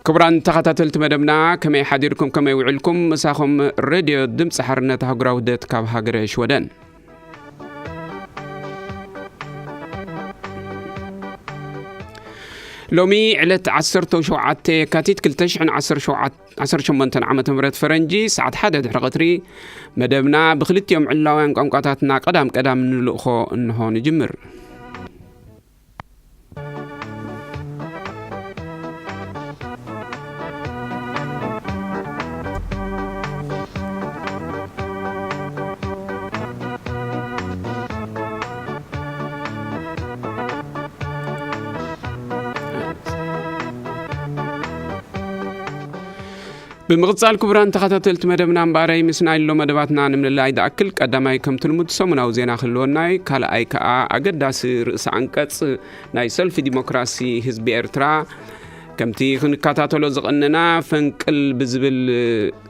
ክቡራን ተኸታተልቲ መደብና፣ ከመይ ሓዲርኩም፣ ከመይ ውዕልኩም? ምሳኹም ሬድዮ ድምፂ ሓርነት ኣህጉራዊ ውህደት ካብ ሃገረ ሽወደን። ሎሚ ዕለት ዓሰርተ ሸውዓተ የካቲት ክልተ ሽሕን ዓሰርተ ሸውዓተ ዓሰርተ ሸሞንተን ዓመተ ምህረት ፈረንጂ፣ ሰዓት ሓደ ድሕሪ ቀትሪ፣ መደብና ብክልቲኦም ዕላውያን ቋንቋታትና ቀዳም ቀዳም እንልእኾ እንሆ ንጅምር። ብምቕጻል፣ ክቡራን ተኸታተልቲ መደብና እምበኣረይ፣ ምስ ናይ ሎ መደባትና ንምልላይ ዝኣክል፣ ቀዳማይ ከምቲ ልሙድ ሰሙናዊ ዜና ክህልወና እዩ። ካልኣይ ከኣ ኣገዳሲ ርእሰ ኣንቀጽ ናይ ሰልፊ ዲሞክራሲ ህዝቢ ኤርትራ፣ ከምቲ ክንከታተሎ ዝቐነና፣ ፈንቅል ብዝብል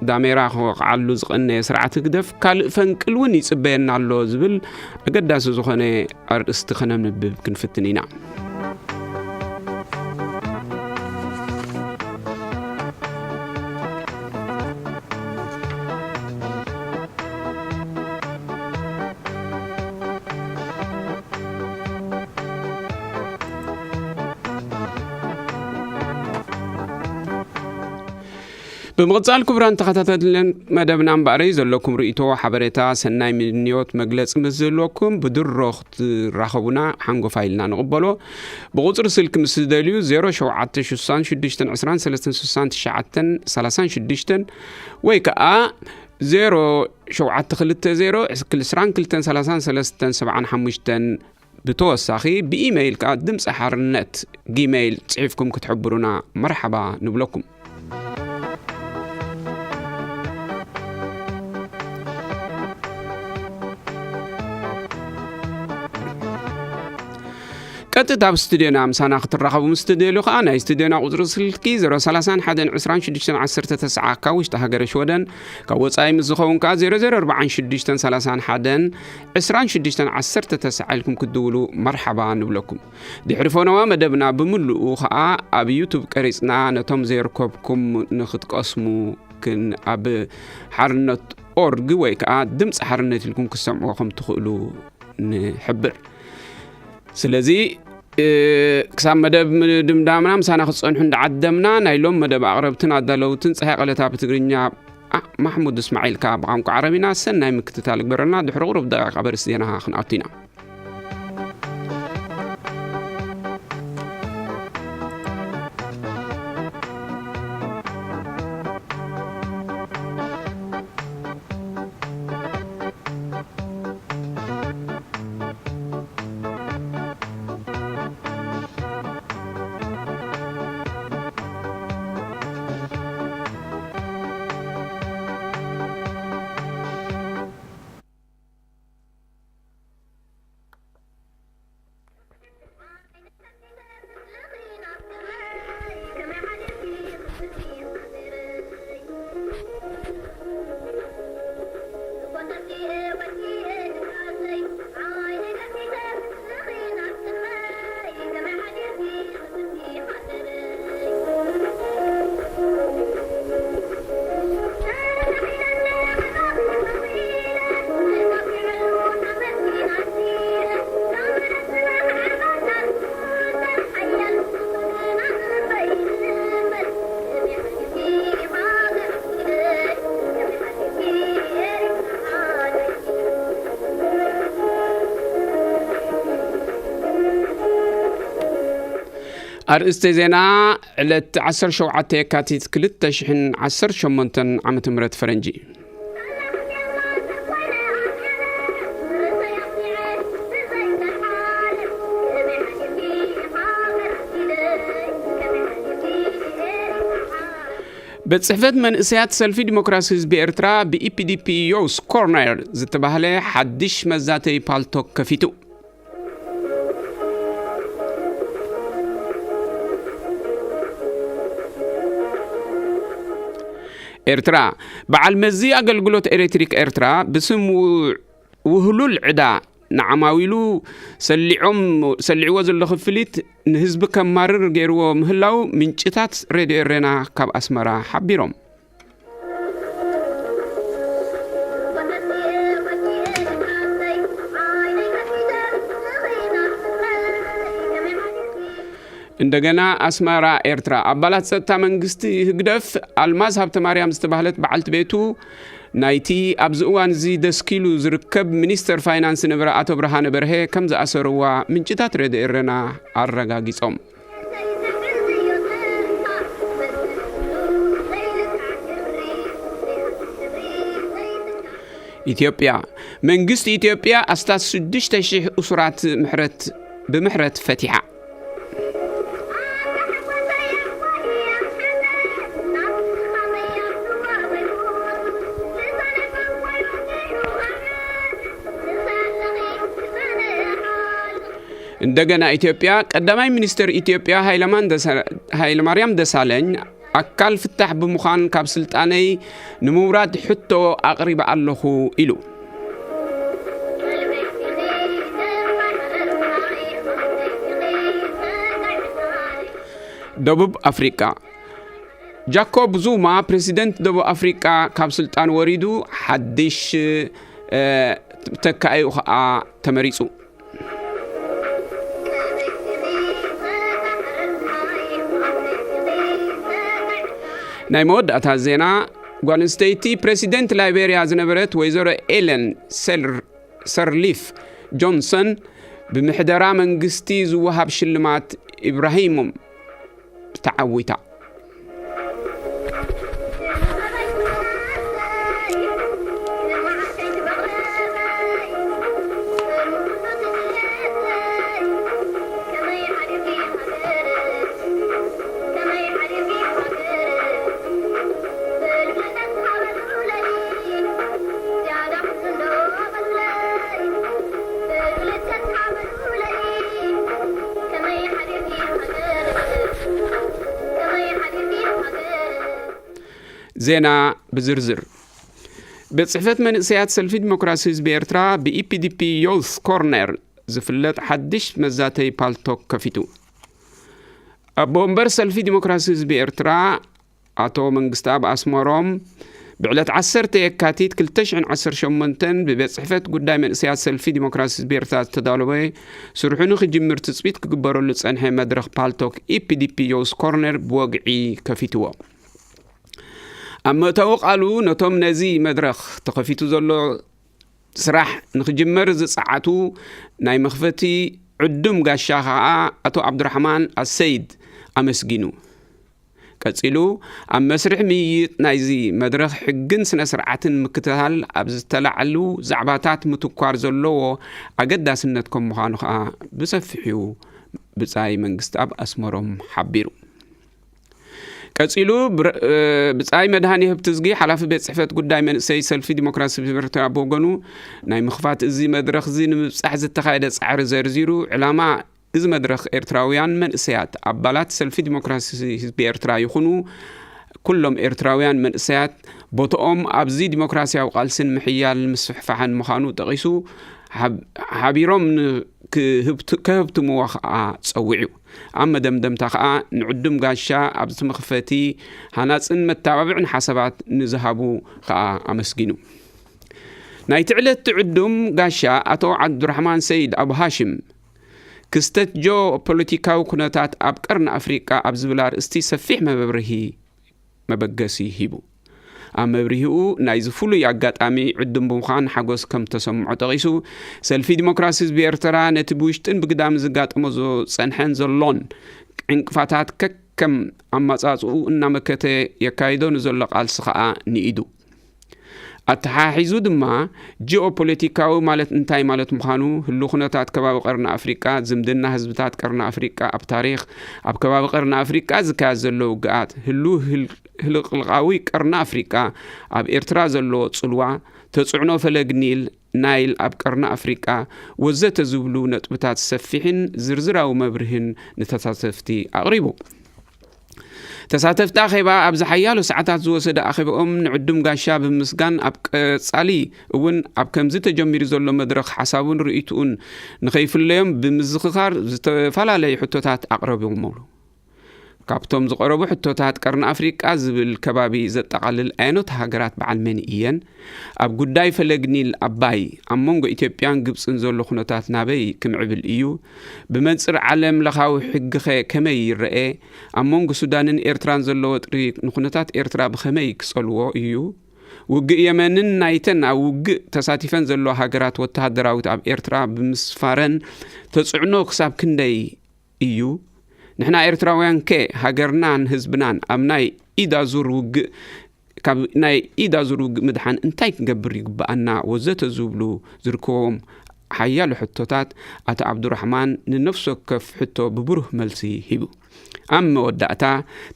ዳሜራ ክወቕዓሉ ዝቐነየ ስርዓት ህግደፍ፣ ካልእ ፈንቅል እውን ይጽበየና ኣሎ ዝብል ኣገዳሲ ዝኾነ ኣርእስቲ ከነንብብ ክንፍትን ኢና። ብምቕጻል፣ ክቡራን ተኸታተልቲ መደብና፣ እምበኣረይ ዘለኩም ርእይቶ፣ ሓበሬታ፣ ሰናይ ምንዮት መግለጺ ምስ ዝህልወኩም፣ ብድሮ ክትራኸቡና ሓንጎፋይ ኢልና ንቕበሎ። ብቁጽሪ ስልኪ ምስ ትደልዩ፣ ዜሮ ሸውዓተ ሽሳን ሽዱሽተን ዕስራን ሰለስተን ስሳን ትሽዓተን ሰላሳን ሽዱሽተን ወይ ከኣ ዜሮ ሸውዓተ ክልተ ዜሮ ዕስራን ክልተን ሰላሳን ሰለስተን ሰብዓን ሓሙሽተን። ብተወሳኺ ብኢመይል ከኣ ድምፂ ሓርነት ጊመይል ጽሒፍኩም ክትሕብሩና መርሓባ ንብለኩም። ቀጥታ ኣብ ስቱድዮና ምሳና ክትራኸቡ ምስ ትደልዩ ከኣ ናይ ስቱድዮና ቁጽሪ ስልኪ ዜሮ ሰላሳን ሓደን ዕስራን ሽዱሽተን ዓሰርተ ተስዓ ካብ ውሽጢ ሃገረ ሽወደን፣ ካብ ወጻኢ ምስ ዝኸውን ከኣ ዜሮ ዜሮ ኣርባዓን ሽዱሽተን ሰላሳን ሓደን ዕስራን ሽዱሽተን ዓሰርተ ተስዓ ኢልኩም ክትድውሉ መርሓባ ንብለኩም። ድሕሪ ፈነዋ መደብና ብምሉኡ ከኣ ኣብ ዩቱብ ቀሪጽና ነቶም ዘየርከብኩም ንክትቀስሙ ክን ኣብ ሓርነት ኦርግ ወይ ከኣ ድምፂ ሓርነት ኢልኩም ክትሰምዕዎ ከም ትኽእሉ ንሕብር። ስለዚ፣ እ፣ ክሳብ መደብ ምድምዳምና ምሳና ክትጸንሑ እንዳዓደምና፣ ናይ ሎም መደብ ኣቕረብትን ኣዳለውትን ፀሃይ ቀለታ ብትግርኛ፣ ኣ-፣ ማሕሙድ እስማዒል ከኣ ብቋንቋ ዓረብና ሰናይ ምክትታል ይግበረልና። ድሕሪ ቁሩብ ደቂቕ ኣብ ኣርእስቲ ዜና ክንኣቱ ኢና። ኣርእስተ ዜና፣ ዕለት ዓሰርተ ሸውዓተ የካቲት ክልተ ሽሕን ዓሰርተ ሸሞንተን ዓመተ ምህረት ፈረንጂ። ቤት ጽሕፈት መንእሰያት ሰልፊ ዲሞክራሲ ህዝቢ ኤርትራ፣ ብኢ ፒ ዲ ፒ ዮውስ ኮርነር ዝተባህለ ሓድሽ መዛተዪ ፓልቶክ ከፊቱ። ኤርትራ፣ በዓል መዚ ኣገልግሎት ኤሌክትሪክ ኤርትራ ብስም ው-፣ ውህሉል ዕዳ ንዓማዊሉ ሰሊዖም ሰሊዕዎ ዘሎ ክፍሊት ንህዝቢ ከማርር ገይርዎ ምህላው ምንጭታት ሬድዮ ኤሬና ካብ ኣስመራ ሓቢሮም። እንደገና ኣስመራ፣ ኤርትራ። ኣባላት ጸጥታ መንግስቲ ህግደፍ፣ ኣልማዝ ሃብተማርያም ዝተባህለት በዓልቲ ቤቱ ናይቲ ኣብዚ እዋን እዚ ደስኪሉ ዝርከብ ሚኒስተር ፋይናንስ ነበረ ኣቶ ብርሃነ በርሀ ከም ዝኣሰርዋ ምንጭታት ሬድዮ ኤረና ኣረጋጊጾም። ኢትዮጵያ፣ መንግስቲ ኢትዮጵያ ኣስታት ሽዱሽተ ሺሕ እሱራት ምሕረት፣ ብምሕረት ፈቲሓ። እንደገና ኢትዮጵያ፣ ቀዳማይ ሚኒስትር ኢትዮጵያ ሃይለማን ደሳ-፣ ሃይለማርያም ደሳለኝ ኣካል ፍታሕ ብምዃን ካብ ስልጣነይ ንምውራድ ሕቶ ኣቕሪበ ኣለኹ ኢሉ። ደቡብ ኣፍሪቃ፣ ጃኮብ ዙማ ፕሬዚደንት ደቡብ ኣፍሪቃ ካብ ስልጣን ወሪዱ፣ ሓድሽ፣ እ፣ ተካኢኡ ኸኣ ተመሪጹ። ናይ መወዳእታ ዜና፣ ጓል ኣንስተይቲ ፕሬዚደንት ላይቤርያ ዝነበረት ወይዘሮ ኤለን ሰር-፣ ሰርሊፍ ጆንሰን ብምሕደራ መንግስቲ ዝወሃብ ሽልማት ኢብራሂሞም ተዓዊታ። ዜና ብዝርዝር። ቤት ጽሕፈት መንእሰያት ሰልፊ ዲሞክራሲ ህዝቢ ኤርትራ፣ ብኢፒዲፒ ዮስ ኮርነር ዝፍለጥ ሓድሽ መዛተይ ፓልቶክ ከፊቱ። ኣቦ ወንበር ሰልፊ ዲሞክራሲ ህዝቢ ኤርትራ ኣቶ መንግስተኣብ ኣስመሮም፣ ብዕለት ዓሰርተ የካቲት ክልተ ሽሕን ዓሰርተ ሸሞንተን ብቤት ጽሕፈት ጉዳይ መንእሰያት ሰልፊ ዲሞክራሲ ህዝቢ ኤርትራ ዝተዳለወ፣ ስርሑ ንኽጅምር ትጽቢት ክግበረሉ ዝጸንሐ መድረኽ ፓልቶክ ኢፒዲፒ ዮስ ኮርነር ብወግዒ ከፊትዎ። ኣብ መእተዊ ቃሉ፣ ነቶም ነዚ መድረኽ ተኸፊቱ ዘሎ ስራሕ ንኽጅመር ዝጸዓቱ ናይ መኽፈቲ ዕዱም ጋሻ ኸኣ ኣቶ ዓብዱራሕማን ኣሰይድ ኣመስጊኑ። ቀጺሉ፣ ኣብ መስርሕ ምይይጥ ናይዚ መድረኽ ሕግን ስነ ስርዓትን ምክትታል ኣብ ዝተላዕሉ ዛዕባታት ምትኳር ዘለዎ ኣገዳስነት ከም ምዃኑ ኸኣ ብሰፊሑ ብጻይ መንግስተኣብ ኣስመሮም ሓቢሩ። ቀጺሉ ብረ-፣ እ፣ ብጻይ መድሃኔ ህብትዝጊ፣ ሓላፊ ቤት ጽሕፈት ጉዳይ መንእሰይ ሰልፊ ዲሞክራሲ ህዝቢ ኤርትራ ብወገኑ፣ ናይ ምኽፋት እዚ መድረኽ እዚ ንምብጻሕ ዝተኻየደ ጻዕሪ ዘርዚሩ፣ ዕላማ እዚ መድረኽ ኤርትራውያን መንእሰያት ኣባላት ሰልፊ ዲሞክራሲ ህዝቢ ኤርትራ ይኹኑ፣ ኩሎም ኤርትራውያን መንእሰያት ቦትኦም ኣብዚ ዲሞክራሲያዊ ቃልስን ምሕያል ምስፍሕፋሕን ምዃኑ ጠቒሱ፣ ሓብ-፣ ሓቢሮም ን-፣ ክህብት-፣ ከህብትምዎ ኸኣ ጸዊዑ። ኣብ መደምደምታ ኸኣ ንዕዱም ጋሻ ኣብዚ መኽፈቲ ሃናጽን መተባብዕን ሓሳባት ንዝሃቡ ኸኣ ኣመስጊኑ። ናይቲ ዕለት ዕዱም ጋሻ ኣቶ ዓብዱራሕማን ሰይድ ኣቡ ሃሽም፣ ክስተት ጂኦፖለቲካዊ ኩነታት ኣብ ቀርኒ ኣፍሪቃ ኣብ ዝብል ኣርእስቲ ሰፊሕ መብርሂ መበገሲ ሂቡ። ኣብ መብርሂኡ፣ ናይዚ ፍሉይ ኣጋጣሚ ዕዱም ብምዃን ሓጎስ ከም ተሰምዖ ጠቒሱ፣ ሰልፊ ዲሞክራሲ ህዝቢ ኤርትራ ነቲ ብውሽጥን ብግዳምን ዝጋጠሞ ዝጸንሐን ዘሎን ዕንቅፋታት ከከም ኣመጻጽኡ እናመከተ የካይዶ ንዘሎ ቃልሲ ኸኣ ንኢዱ። ኣተሓሒዙ ድማ፣ ጂኦፖለቲካዊ ማለት እንታይ ማለት ምዃኑ፣ ህሉው ኩነታት ከባቢ ቀርኒ ኣፍሪቃ፣ ዝምድና ህዝብታት ቀርኒ ኣፍሪቃ ኣብ ታሪኽ፣ ኣብ ከባቢ ቀርኒ ኣፍሪቃ ዝካየድ ዘሎ ውግኣት፣ ህሉው ህል-፣ ህልቕልቓዊ ቀርኒ ኣፍሪቃ፣ ኣብ ኤርትራ ዘሎ ጽልዋ፣ ተጽዕኖ ፈለግ ኒል፣ ናይል ኣብ ቀርኒ ኣፍሪቃ፣ ወዘተ ዝብሉ ነጥብታት ሰፊሕን ዝርዝራዊ መብርህን ንተሳተፍቲ ኣቕሪቡ። ተሳተፍቲ ኣኼባ ኣብዚ ሓያሎ ሰዓታት ዝወሰደ ኣኼባኦም ንዕዱም ጋሻ ብምስጋን፣ ኣብ ቀጻሊ እውን ኣብ ከምዚ ተጀሚሩ ዘሎ መድረኽ ሓሳቡን ርእይትኡን ንኸይፍለዮም ብምዝኽኻር ዝተፈላለዩ ሕቶታት ኣቕረቦምሉ። ካብቶም ዝቐረቡ ሕቶታት፣ ቀርኒ ኣፍሪቃ ዝብል ከባቢ ዘጠቓልል ኣየኖት ሃገራት በዓል መን እየን? ኣብ ጉዳይ ፈለግ ኒል ኣባይ ኣብ መንጎ ኢትዮጵያን ግብጽን ዘሎ ኩነታት ናበይ ክምዕብል እዩ? ብመንጽር ዓለም ለኻዊ ሕግኸ ከመይ ይረኤ? ኣብ መንጎ ሱዳንን ኤርትራን ዘሎ ወጥሪ ንኩነታት ኤርትራ ብኸመይ ክጸልዎ እዩ? ውግእ የመንን ናይተን ኣብ ውግእ ተሳቲፈን ዘለዋ ሃገራት ወተሃደራዊት ኣብ ኤርትራ ብምስፋረን ተጽዕኖ ክሳብ ክንደይ እዩ? ንሕና ኤርትራውያን ከ ሃገርናን ህዝብናን ኣብ ናይ ኢድ ኣዙር ውግእ፣ ካብ ናይ ኢድ ኣዙር ውግእ ምድሓን እንታይ ክንገብር ይግብኣና? ወዘተ ዝብሉ ዝርከብዎም ሓያሎ ሕቶታት ኣቶ ዓብዱራሕማን ንነፍሲ ወከፍ ሕቶ ብብሩህ መልሲ ሂቡ። ኣብ መወዳእታ፣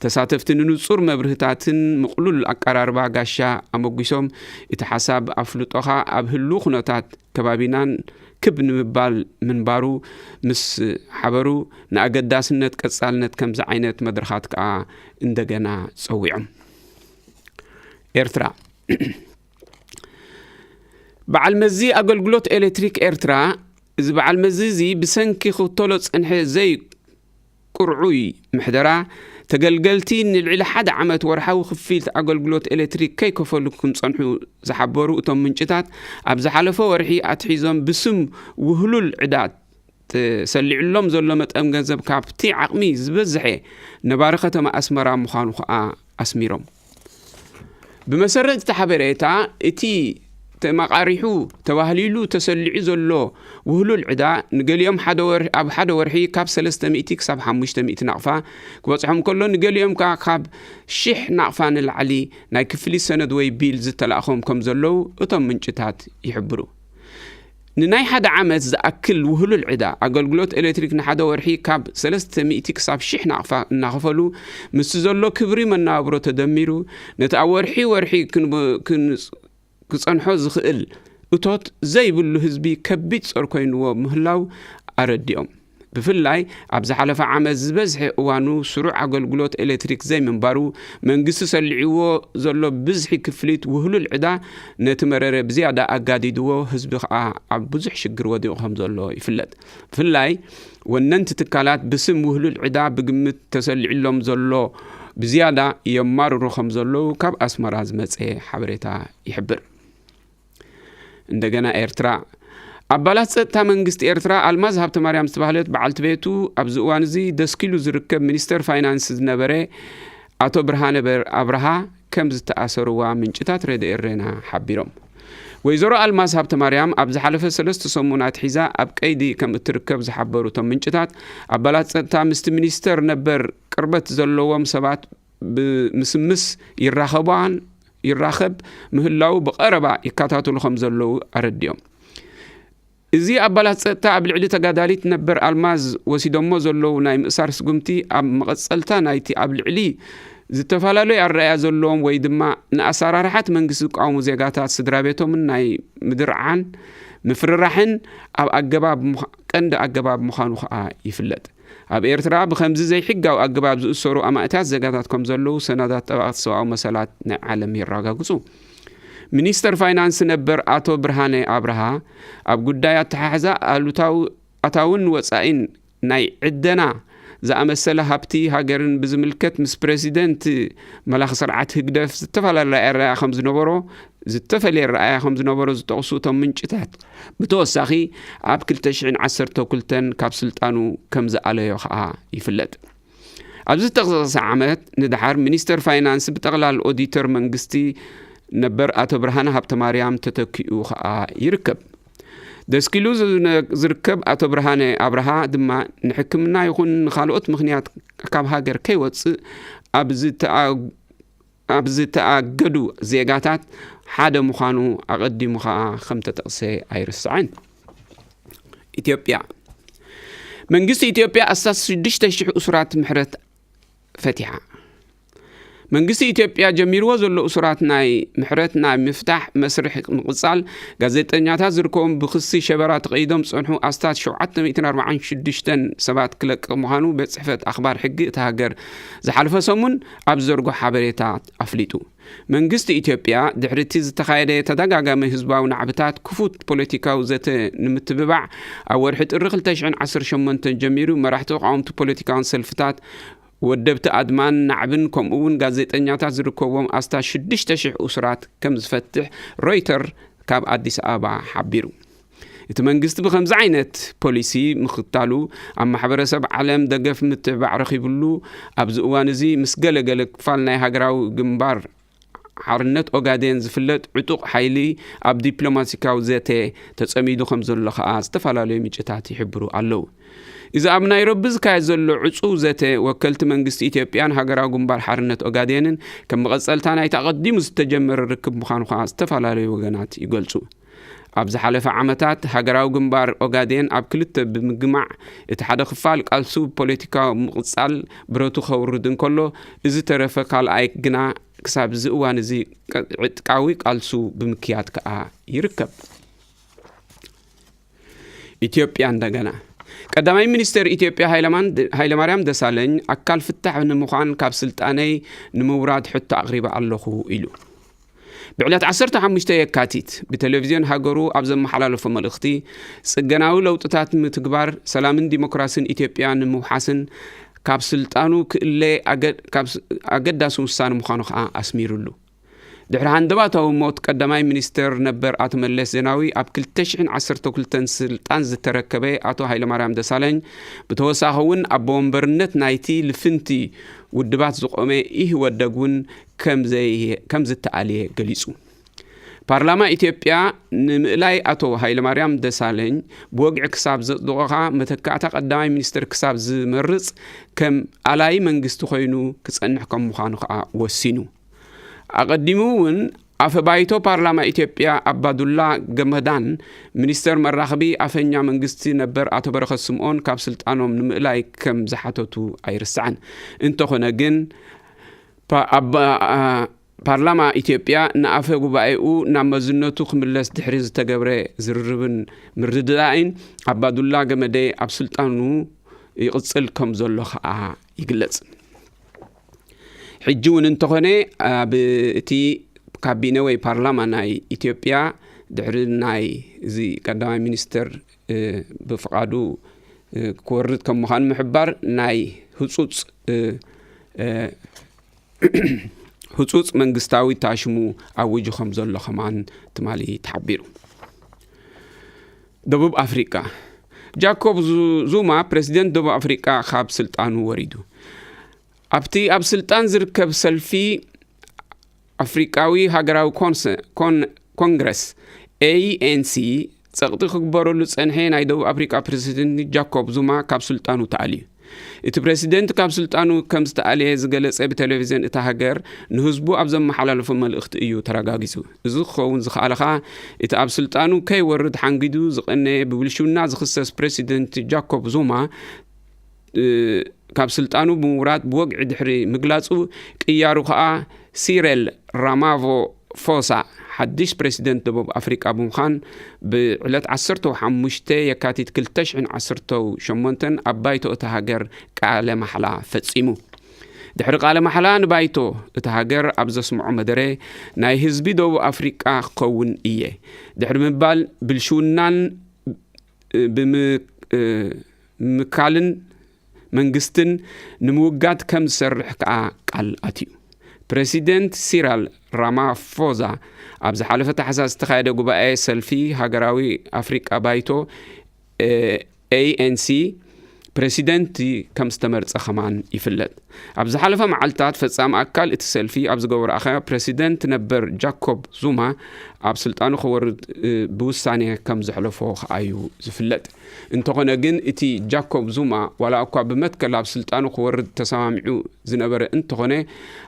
ተሳተፍቲ ንንጹር መብርህታትን ምቕሉል ኣቀራርባ ጋሻ ኣመጒሶም፣ እቲ ሓሳብ ኣፍልጦኻ ኣብ ህሉው ኩነታት ከባቢናን ክብ ንምባል ምንባሩ ምስ ሓበሩ፣ ንኣገዳስነት ቀጻልነት ከምዚ ዓይነት መድረኻት ከኣ እንደገና ጸዊዖም። ኤርትራ። በዓል መዚ ኣገልግሎት ኤሌክትሪክ ኤርትራ፣ እዚ በዓል መዚ እዚ ብሰንኪ ክኽተሎ ጸንሐ ዘይቁርዑይ ምሕደራ፣ ተገልገልቲ ንልዕሊ ሓደ ዓመት ወርሓዊ ክፍሊት ኣገልግሎት ኤሌክትሪክ ከይከፈሉ ክምጸንሑ ዝሓበሩ እቶም ምንጭታት፣ ኣብ ዝሓለፈ ወርሒ ኣትሒዞም ብስም ውህሉል ዕዳ ተሰሊዕሎም ዘሎ መጠን ገንዘብ ካብቲ ዓቕሚ ዝበዝሐ ነባሪ ከተማ ኣስመራ ምዃኑ ከኣ ኣስሚሮም። ብመሰረት እቲ ሓበሬታ፣ እቲ ተመቓሪሑ ተባህሊሉ ተሰሊዑ ዘሎ ውህሉል ዕዳ፣ ንገሊኦም ሓደ ወር-፣ ኣብ ሓደ ወርሒ ካብ ሰለስተ ሚእቲ ክሳብ ሓሙሽተ ሚእቲ ናቕፋ ክበጽሖም ከሎ፣ ንገሊኦም ከኣ ካብ ሽሕ ናቕፋ ንላዕሊ ናይ ክፍሊት ሰነድ ወይ ቢል ዝተላእኾም ከም ዘለዉ እቶም ምንጭታት ይሕብሩ። ንናይ ሓደ ዓመት ዝኣክል ውህሉል ዕዳ ኣገልግሎት ኤሌክትሪክ ንሓደ ወርሒ ካብ ሰለስተ ሚእቲ ክሳብ ሽሕ ናቕፋ እናኸፈሉ፣ ምስቲ ዘሎ ክብሪ መነባብሮ ተደሚሩ፣ ነቲ ኣብ ወርሒ ወርሒ ክንብ-፣ ክን-፣ ክጸንሖ ዝኽእል እቶት ዘይብሉ ህዝቢ ከቢድ ጾር ኮይንዎ ምህላው ኣረዲኦም። ብፍላይ ኣብ ዝሓለፈ ዓመት ዝበዝሐ እዋኑ ስሩዕ ኣገልግሎት ኤሌክትሪክ ዘይምንባሩ፣ መንግስቲ ሰሊዕዎ ዘሎ ብዝሒ ክፍሊት ውህሉል ዕዳ ነቲ መረረ ብዝያዳ ኣጋዲድዎ፣ ህዝቢ ከኣ ኣብ ብዙሕ ሽግር ወዲቑ ከም ዘሎ ይፍለጥ። ብፍላይ ወነንቲ ትካላት ብስም ውህሉል ዕዳ ብግምት ተሰሊዕሎም ዘሎ ብዝያዳ የማርሩ ከም ዘለዉ ካብ ኣስመራ ዝመጸ ሓበሬታ ይሕብር። እንደገና ኤርትራ። ኣባላት ጸጥታ መንግስቲ ኤርትራ፣ ኣልማዝ ሃብተማርያም ዝተባህለት በዓልቲ ቤቱ፣ ኣብዚ እዋን እዚ ደስኪሉ ዝርከብ ሚኒስተር ፋይናንስ ዝነበረ ኣቶ ብርሃነ በር-፣ ኣብርሃ ከም ዝተኣሰርዋ ምንጭታት ሬድዮ ኤረና ሓቢሮም። ወይዘሮ ኣልማዝ ሃብተማርያም ኣብ ዝሓለፈ ሰለስተ ሰሙናት ሒዛ ኣብ ቀይዲ ከም እትርከብ ዝሓበሩ እቶም ምንጭታት፣ ኣባላት ጸጥታ ምስቲ ሚኒስተር ነበር ቅርበት ዘለዎም ሰባት ብምስምስ ይራኸባን ይራኸብ ምህላዉ ብቐረባ ይከታተሉ ከም ዘለዉ ኣረዲኦም። እዚ ኣባላት ጸጥታ ኣብ ልዕሊ ተጋዳሊት ነበር ኣልማዝ ወሲዶሞ ዘለዉ ናይ ምእሳር ስጉምቲ ኣብ መቐጸልታ ናይቲ ኣብ ልዕሊ ዝተፈላለዩ ኣረኣእያ ዘለዎም ወይ ድማ ንኣሰራርሓት መንግስቲ ዝቃወሙ ዜጋታት ስድራ ቤቶምን ናይ ምድርዓን ምፍርራሕን ኣብ ኣገባብ ምዃ-፣ ቀንዲ ኣገባብ ምዃኑ ከኣ ይፍለጥ። ኣብ ኤርትራ ብኸምዚ ዘይሕጋዊ ኣገባብ ዝእሰሩ ኣማእታት ዜጋታት ከም ዘለዉ ሰነዳት ጠበቓት ሰብኣዊ መሰላት ናይ ዓለም የረጋግጹ። ሚኒስተር ፋይናንስ ነበር ኣቶ ብርሃነ ኣብርሃ፣ ኣብ ጉዳይ ኣተሓሕዛ ኣሉታዊ ኣታውን ወጻኢን ናይ ዕደና ዝኣመሰለ ሃብቲ ሃገርን ብዝምልከት ምስ ፕረሲደንት መላኺ ስርዓት ህግደፍ ዝተፈላለየ ኣረኣእያ ከም ዝነበሮ፣ ዝተፈለየ ኣረኣእያ ከም ዝነበሮ ዝጠቕሱ እቶም ምንጭታት፣ ብተወሳኺ ኣብ ክልተ ሽሕን ዓሰርተ ክልተን ካብ ስልጣኑ ከም ዝኣለዮ ከኣ ይፍለጥ። ኣብዚ ዝተጠቕሰ ዓመት ንደሓር ሚኒስተር ፋይናንስ ብጠቕላል ኦዲተር መንግስቲ ነበር ኣቶ ብርሃነ ሃብተማርያም ተተኪኡ ከኣ ይርከብ። ደስኪሉ ዝነ-፣ ዝርከብ ኣቶ ብርሃነ ኣብርሃ ድማ ንሕክምና ይኹን ንኻልኦት ምኽንያት ካብ ሃገር ከይወጽእ ኣብ ዝተኣ-፣ ኣብ ዝተኣገዱ ዜጋታት ሓደ ምዃኑ ኣቐዲሙ ከኣ ከም ተጠቕሰ ኣይርስዕን። ኢትዮጵያ። መንግስቲ ኢትዮጵያ ኣስታት ሽዱሽተ ሽሕ እሱራት ምሕረት ፈቲሓ። መንግስቲ ኢትዮጵያ ጀሚርዎ ዘሎ እሱራት ናይ ምሕረት ናይ ምፍታሕ መስርሕ ምቕጻል፣ ጋዜጠኛታት ዝርከቦም ብክሲ ሸበራ ተቐይዶም ዝጸንሑ ኣስታት ሸውዓተ ሚእትን ኣርባዓን ሽዱሽተን ሰባት ክለቅቕ ምዃኑ ቤት ጽሕፈት ኣኽባር ሕጊ እታ ሃገር ዝሓለፈ ሰሙን ኣብ ዘርጎ ሓበሬታ ኣፍሊጡ። መንግስቲ ኢትዮጵያ ድሕሪ እቲ ዝተኻየደ ተደጋጋሚ ህዝባዊ ናዕብታት ክፉት ፖለቲካዊ ዘተ ንምትብባዕ፣ ኣብ ወርሒ ጥሪ ክልተ ሽሕን ዓሰርተ ሸሞንተን ጀሚሩ መራሕቲ ተቓወምቲ ፖለቲካውን ሰልፍታት፣ ወደብቲ ኣድማን ናዕብን፣ ከምኡ እውን ጋዜጠኛታት ዝርከብዎም ኣስታት ሽዱሽተ ሽሕ እሱራት ከም ዝፈትሕ ሮይተር ካብ ኣዲስ ኣበባ ሓቢሩ። እቲ መንግስቲ ብኸምዚ ዓይነት ፖሊሲ ምኽታሉ፣ ኣብ ማሕበረሰብ ዓለም ደገፍ ምትብባዕ ረኺብሉ። ኣብዚ እዋን እዚ ምስ ገለገለ ክፋል ናይ ሃገራዊ ግንባር ሓርነት ኦጋዴን ዝፍለጥ ዕጡቕ ሓይሊ ኣብ ዲፕሎማሲካዊ ዘተ ተጸሚዱ ከም ዘሎ ከኣ ዝተፈላለዩ ምንጭታት ይሕብሩ ኣለዉ። እዚ ኣብ ናይሮቢ ዝካየድ ዘሎ ዕጹው ዘተ፣ ወከልቲ መንግስቲ ኢትዮጵያን ሃገራዊ ግንባር ሓርነት ኦጋዴንን ከም መቐጸልታ ናይቲ ኣቐዲሙ ዝተጀመረ ርክብ ምዃኑ ከኣ ዝተፈላለዩ ወገናት ይገልጹ። ኣብ ዝሓለፈ ዓመታት ሃገራዊ ግንባር ኦጋዴን ኣብ ክልተ ብምግማዕ፣ እቲ ሓደ ክፋል ቃልሱ ፖለቲካዊ ምቕጻል ብረቱ ከውርድ እንከሎ፣ እዚ ተረፈ ካልኣይ ግና ክሳብ እዚ እዋን እዚ ዕጥቃዊ ቃልሱ ብምክያድ ከኣ ይርከብ። ኢትዮጵያ እንደገና። ቀዳማይ ሚኒስትር ኢትዮጵያ ሃይለማን-፣ ሃይለማርያም ደሳለኝ፣ ኣካል ፍታሕ ንምዃን ካብ ስልጣነይ ንምውራድ ሕቶ ኣቕሪበ ኣለኹ ኢሉ። ብዕለት ዓሰርተ ሓሙሽተ የካቲት ብቴሌቪዝዮን ሃገሩ ኣብ ዘመሓላለፎ መልእኽቲ፣ ጽገናዊ ለውጥታት ምትግባር፣ ሰላምን ዲሞክራስን ኢትዮጵያ ንምውሓስን ካብ ስልጣኑ ክእለ ኣገ-፣ ካብ ስ-፣ ኣገዳሲ ውሳነ ምዃኑ ከኣ ኣስሚሩሉ። ድሕሪ ሃንደባታዊ ሞት ቀዳማይ ሚኒስትር ነበር ኣቶ መለስ ዜናዊ፣ ኣብ ክልተ ሽሕን ዓሰርተ ክልተን ስልጣን ዝተረከበ ኣቶ ሃይለማርያም ደሳለኝ፣ ብተወሳኺ እውን ኣቦ ወንበርነት ናይቲ ልፍንቲ ውድባት ዝቖመ ኢህወደግ እውን ከም ዘይ-፣ ከም ዝተኣልየ ገሊጹ። ፓርላማ ኢትዮጵያ ንምእላይ ኣቶ ሃይለማርያም ደሳለኝ ብወግዒ ክሳብ ዘጽድቖ ከኣ፣ መተካእታ ቀዳማይ ሚኒስትር ክሳብ ዝመርጽ፣ ከም ኣላይ መንግስቲ ኮይኑ ክጸንሕ ከም ምዃኑ ከኣ ወሲኑ። ኣቐዲሙ እውን ኣፈ ባይቶ ፓርላማ ኢትዮጵያ ኣባዱላ ገመዳን ሚኒስተር መራኽቢ ኣፈኛ መንግስቲ ነበር ኣቶ በረኸት ስምኦን ካብ ስልጣኖም ንምእላይ ከም ዝሓተቱ ኣይርሳዕን። እንተኾነ ግን፣ ፓ-፣ ኣባ-፣ ኣ-፣ ፓርላማ ኢትዮጵያ ንኣፈ ጉባኤኡ ናብ መዝነቱ ክምለስ ድሕሪ ዝተገብረ ዝርርብን ምርድዳእን፣ ኣባዱላ ገመደ ኣብ ስልጣኑ ይቕጽል ከም ዘሎ ከኣ ይግለጽ። ሕጂ እውን እንተኾነ፣ ኣብ እቲ ካቢነ ወይ ፓርላማ ናይ ኢትዮጵያ፣ ድሕሪ ናይ እዚ ቀዳማይ ሚኒስተር፣ እ፣ ብፍቓዱ፣ እ፣ ክወርድ ከም ምዃኑ ምሕባር፣ ናይ ህጹጽ፣ እ፣ እ፣ ህጹጽ መንግስታዊ ታሽሙ ኣዊጁ ከም ዘሎ ከማን ትማሊ ተሓቢሩ። ደቡብ ኣፍሪቃ። ጃኮብ ዙ-፣ ዙማ፣ ፕረዚደንት ደቡብ ኣፍሪቃ፣ ካብ ስልጣኑ ወሪዱ። ኣብቲ ኣብ ስልጣን ዝርከብ ሰልፊ ኣፍሪቃዊ ሃገራዊ ኮንሰ-፣ ኮን-፣ ኮንግረስ፣ ኤ ኤን ሲ፣ ጸቕጢ ክግበረሉ ጸንሐ ናይ ደቡብ ኣፍሪቃ ፕረዚደንት ጃኮብ ዙማ ካብ ስልጣኑ ተኣልዩ። እቲ ፕረሲደንት ካብ ስልጣኑ ከም ዝተኣልየ ዝገለጸ ብቴሌቪዝን እታ ሃገር ንህዝቡ ኣብ ዘመሓላለፎ መልእኽቲ እዩ ተረጋጊጹ። እዚ ክኸውን ዝኸኣለ ኸኣ፣ እቲ ኣብ ስልጣኑ ከይወርድ ሓንጊዱ ዝቐነየ ብብልሽውና ዝኽሰስ ፕረሲደንት ጃኮብ ዙማ፣ እ፣ ካብ ስልጣኑ ብምውራድ ብወግዒ ድሕሪ ምግላጹ፣ ቅያሩ ኸኣ ሲረል ራማፎሳ ሓድሽ ፕረሲደንት ደቡብ ኣፍሪቃ ብምዃን፣ ብዕለት ዓሰርተ ሓሙሽተ የካቲት ክልተ ሽሕን ዓሰርተ ሸሞንተን ኣብ ባይቶ እታ ሃገር ቃለ ማሕላ ፈጺሙ። ድሕሪ ቃለ ማሕላ ንባይቶ እታ ሃገር ኣብ ዘስምዖ መደረ፣ ናይ ህዝቢ ደቡብ ኣፍሪቃ ክኸውን እየ ድሕሪ ምባል፣ ብልሽውናን ብም-፣ ምካልን መንግስትን ንምውጋድ ከም ዝሰርሕ ከኣ ቃል ኣትዩ። ፕረሲደንት ሲራል ራማፎዛ ኣብ ዝሓለፈ ታሕሳስ ዝተኻየደ ጉባኤ ሰልፊ ሃገራዊ ኣፍሪቃ ባይቶ፣ ኤ ኤን ሲ፣ ፕረሲደንት ከም ዝተመርጸ ከማን ይፍለጥ። ኣብ ዝሓለፈ መዓልታት፣ ፈጻሚ ኣካል እቲ ሰልፊ ኣብ ዝገበሮ ኣኼባ፣ ፕረሲደንት ነበር ጃኮብ ዙማ ኣብ ስልጣኑ ክወርድ፣ እ፣ ብውሳኔ ከም ዘሕለፎ ከኣዩ ዝፍለጥ። እንተኾነ ግን፣ እቲ ጃኮብ ዙማ፣ ዋላ እኳ ብመትከል ኣብ ስልጣኑ ክወርድ ተሰማሚዑ ዝነበረ እንተኾነ፣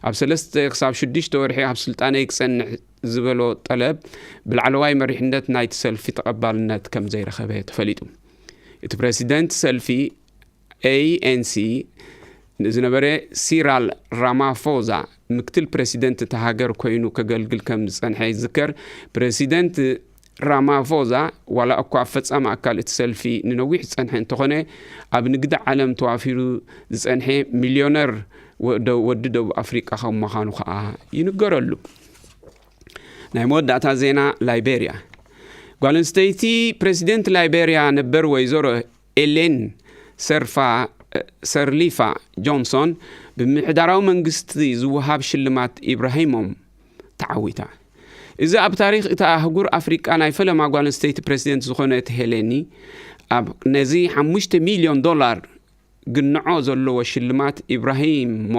ኣብ ሰለስተ ክሳብ ሽዱሽተ ወርሒ ኣብ ስልጣነይ ክጸንሕ ዝበሎ ጠለብ፣ ብላዕለዋይ መሪሕነት ናይቲ ሰልፊ ተቐባልነት ከም ዘይረኸበ ተፈሊጡ። እቲ ፕረሲደንት ሰልፊ ኤ ኤን ሲ ንዝነበረ ሲራል ራማፎዛ ምክትል ፕረሲደንት እታ ሃገር ኮይኑ ከገልግል ከም ዝጸንሐ ይዝከር። ፕረሲደንት ራማፎዛ ዋላ እኳ ኣብ ፈጻሚ ኣካል እቲ ሰልፊ ንነዊሕ ዝጸንሐ እንተኾነ፣ ኣብ ንግዲ ዓለም ተዋፊሩ ዝጸንሐ ሚልዮነር ወ-፣ ደ-፣ ወዲ ደቡብ ኣፍሪቃ ከም ምዃኑ ከኣ ይንገረሉ። ናይ መወዳእታ ዜና ላይቤርያ። ጓል ኣንስተይቲ ፕረሲደንት ላይቤርያ ነበር ወይዘሮ ኤሌን ሰርፋ-፣ ሰርሊፋ ጆንሶን ብምምሕዳራዊ መንግስቲ ዝወሃብ ሽልማት ኢብራሂሞም ተዓዊታ። እዚ ኣብ ታሪኽ እታ ኣህጉር ኣፍሪቃ ናይ ፈለማ ጓል ኣንስተይቲ ፕረሲደንት ዝኾነት ሄሌኒ ኣብ ነዚ ሓሙሽተ ሚልዮን ዶላር ግንዖ ዘለዎ ሽልማት ኢብራሂሞ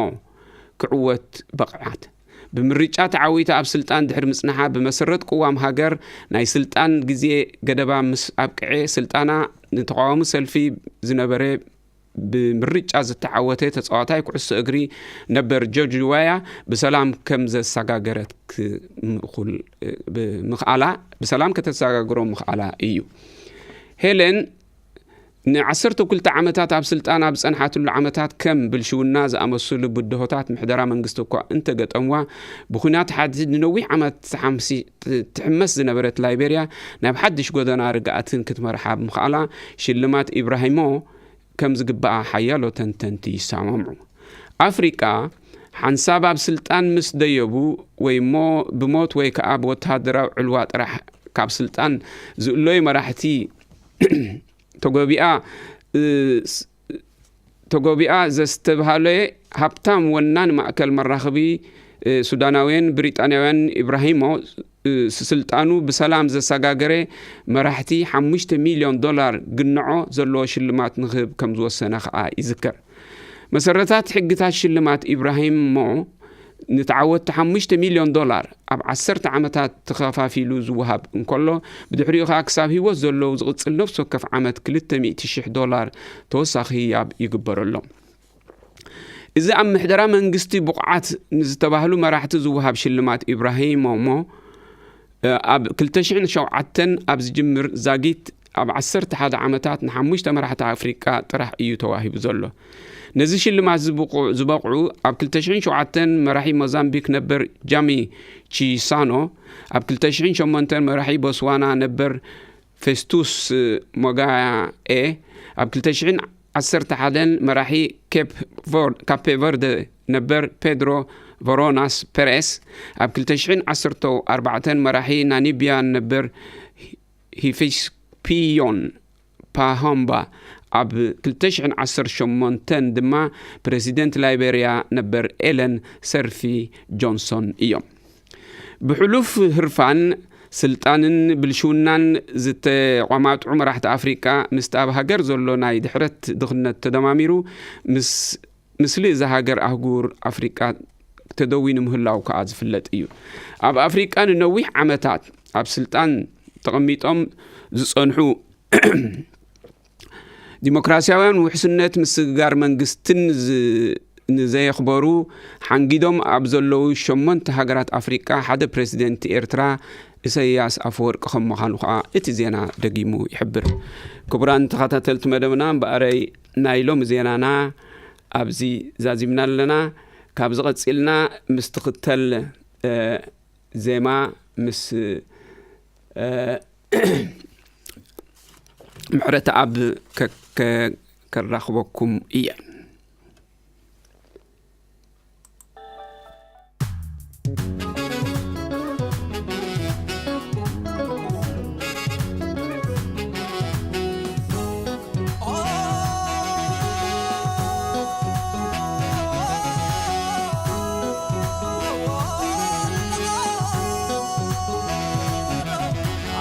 ክዕወት በቕዓት። ብምርጫ ተዓዊታ ኣብ ስልጣን ድሕሪ ምጽንሓ፣ ብመሰረት ቅዋም ሃገር ናይ ስልጣን ግዜ ገደባ ምስ ኣብቅዐ፣ ስልጣና ንተቃዋሚ ሰልፊ ዝነበረ ብምርጫ ዝተዓወተ ተጻዋታይ ኩዕሶ እግሪ ነበር ጆርጅ ዋያ ብሰላም ከም ዘሰጋገረት ክ-፣ ምእኹል-፣ ብምኽኣላ፣ ብሰላም ከተሰጋግሮ ምኽኣላ እዩ። ሄለን ንዓሰርተ ክልተ ዓመታት ኣብ ስልጣን ኣብ ዝጸንሓትሉ ዓመታት፣ ከም ብልሽውና ዝኣመሰሉ ብድሆታት ምሕደራ መንግስቲ እኳ እንተገጠምዋ፣ ብኹናት ሓድሕድ ንነዊሕ ዓመት ትሓምሲ-፣ ትሕመስ ዝነበረት ላይቤርያ ናብ ሓድሽ ጎደና ርግኣትን ክትመርሓ ብምኽኣላ፣ ሽልማት ኢብራሂሞ ከም ዝግባኣ ሓያሎ ተንተንቲ ይሰማምዑ። ኣፍሪቃ ሓንሳብ ኣብ ስልጣን ምስ ደየቡ ወይ እሞ ብሞት ወይ ከኣ ብወተሃደራዊ ዕልዋ ጥራሕ ካብ ስልጣን ዝእለዩ መራሕቲ ተጎቢኣ፣ እ፣ ስ-፣ ተጎቢኣ ዘስተብሃለ ሃብታም ወናን ማእከል መራኸቢ፣ እ፣ ሱዳናውያን ብሪጣንያውያን ኢብራሂሞ፣ እ፣ ስ-፣ ስልጣኑ ብሰላም ዘሰጋገረ መራሕቲ ሓሙሽተ ሚልዮን ዶላር ግንዖ ዘለዎ ሽልማት ንክህብ ከም ዝወሰነ ከኣ ይዝከር። መሰረታት ሕግታት ሽልማት ኢብራሂሞ ንተዓወትቲ ሓሙሽተ ሚልዮን ዶላር ኣብ ዓሰርተ ዓመታት ተኸፋፊሉ ዝወሃብ እንከሎ፣ ብድሕሪኡ ከኣ ክሳብ ህይወት ዘለዉ ዝቕጽል ነፍሲ ወከፍ ዓመት ክልተ ሚእቲ ሽሕ ዶላር ተወሳኺ ህያብ ይግበረሎም። እዚ ኣብ ምሕደራ መንግስቲ ብቑዓት ንዝተባህሉ መራሕቲ ዝወሃብ ሽልማት ኢብራሂሞሞ፣ እ፣ ኣብ ክልተ ሽሕን ሸውዓተን ኣብ ዝጅምር ዛጊት ኣብ ዓሰርተ ሓደ ዓመታት ንሓሙሽተ መራሕቲ ኣፍሪቃ ጥራሕ እዩ ተዋሂቡ ዘሎ። ነዚ ሽልማት ዝበቑ-፣ ዝበቕዑ ኣብ ክልተ ሽሕን ሸውዓተን መራሒ ሞዛምቢክ ነበር ጃሚ ቺሳኖ፣ ኣብ ክልተ ሽሕን ሸሞንተን መራሒ ቦስዋና ነበር ፌስቱስ ሞጋኤ፣ ኣብ ክልተ ሽሕን ዓሰርተ ሓደን መራሒ ኬፕ ቨር-፣ ካፔ ቨርደ ነበር ፔድሮ ቨሮናስ ፔሬስ፣ ኣብ ክልተ ሽሕን ዓሰርተ ኣርባዕተን መራሒ ናሚብያ ነበር ሂፊስፒዮን ፓሆምባ፣ ኣብ ክልተ ሽሕን ዓሰርተ ሸሞንተን ድማ ፕረሲደንት ላይቤርያ ነበር ኤለን ሰርፊ ጆንሶን እዮም። ብሕሉፍ ህርፋን ስልጣንን ብልሽውናን ዝተቋማጥዑ መራሕቲ ኣፍሪቃ፣ ምስቲ ኣብ ሃገር ዘሎ ናይ ድሕረት ድኽነት ተደማሚሩ፣ ምስ-፣ ምስሊ እዛ ሃገር ኣህጉር ኣፍሪቃ ተደዊኑ ምህላው ከኣ ዝፍለጥ እዩ። ኣብ ኣፍሪቃ ንነዊሕ ዓመታት ኣብ ስልጣን ተቐሚጦም ዝጸንሑ ዲሞክራሲያውያን ውሕስነት ምስግጋር መንግስትን ዝ-፣ ንዘየኽበሩ ሓንጊዶም ኣብ ዘለዉ ሸሞንተ ሃገራት ኣፍሪቃ ሓደ ፕረሲደንት ኤርትራ ኢሳያስ ኣፈወርቂ ከም ምዃኑ ከኣ እቲ ዜና ደጊሙ ይሕብር። ክቡራን ተኸታተልቲ መደብና፣ እምበኣረይ ናይ ሎሚ ዜናና ኣብዚ ዛዚምና ኣለና። ካብዚ ቀጺልና ምስ ትኽተል፣ እ፣ ዜማ ምስ፣ እ፣ ምሕረተኣብ ከ-፣ ከ-፣ ከራኽበኩም እየ።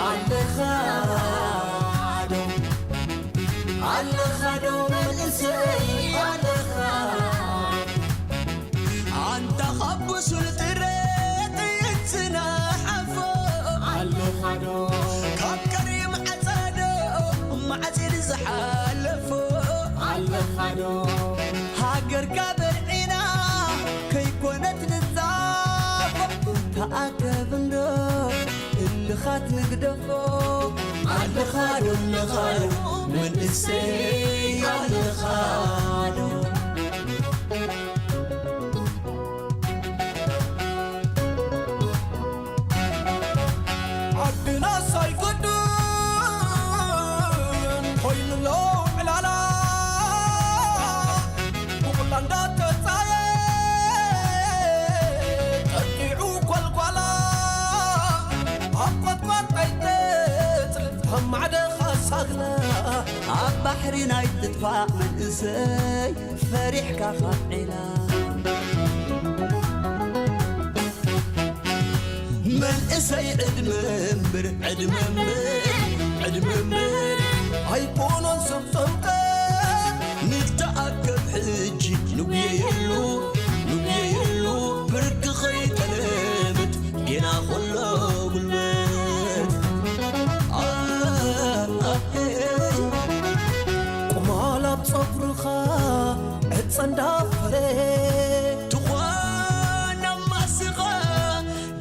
ኣለኻ ዶ፣ ኣለኻ ዶ መንእሰይ ኣለኻ? ኣንታ ካብ ብሱል ጥረ ጥይት ዝነሓፎ ኣለኻ ዶ? ካብ ቀሪም ዓጸዶ ማዕጺድ ዝሓለፎ ኣለኻ ዶ? ሃገርካ በልዒና ከይኮነት ንጻፎ፣ ተኣከብ እንዶ እልኻት ንግደፎ። ኣለኻ ዶ፣ ኣለኻ ዶ መንእሰይ ኣለኻ ዶ? ድሕሪ ናይ ትጥፋእ መንእሰይ ፈሪሕካ ካብ ዒላ። መንእሰይ ዕድመ እምበር፣ ዕድመ እምበር፣ ዕድመ እምበር ኣይኮነን ሰብ ጠምቀ። ንተኣከብ ሕጂ ንጉየየሉ፣ ንጉየየሉ ብርኪ ኸይጠለምት ጌና ኸሎ ጉልበት። ቁማል ኣብ ጸጉርኻ ዕጸ እንዳፈረ፣ ትዃን ኣብ ማስኻ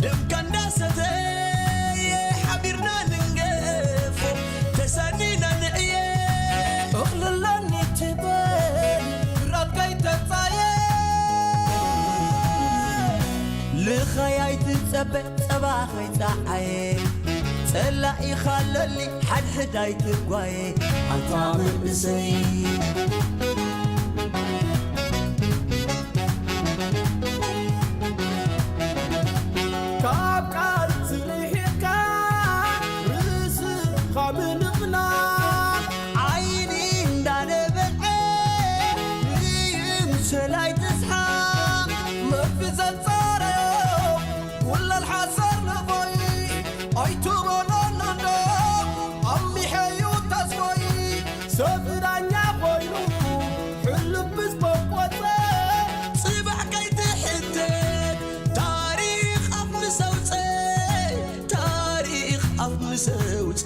ደምካ እንዳሰተየ፣ ሓቢርና ንንገፎ ተሳኒና ንዕየ። እኽልለኒ ትበል ራብ ከይተጻየ፣ ልኻይ ኣይትጸበ ጸባ ኸይጸዓየ፣ ጸላኢኻ ኣለሊ ሓድሕድ ኣይትጓየ። ኣንታ መንእሰይ፣ ካብ ቃል ዝርሒቕካ ርእስኻ ምንቕናቕ፣ ዓይኒ እንዳነበዐ ይምሰል ኣይትስሓቕ። መርፊ ዘጻረዮ ውላል ሓሰር ንኾይ ኣይትበሎን እንዶ ኣሚሐዩ ተስፎይ። ሰብ ዳኛ ኮይኑ ሕሉፍ ምስ በቆጸ፣ ጽባሕ ከይትሕተት ታሪኽ ኣፍ ምስ ኣውጸ፣ ታሪኽ ኣፍ ምስ ኣውጸ።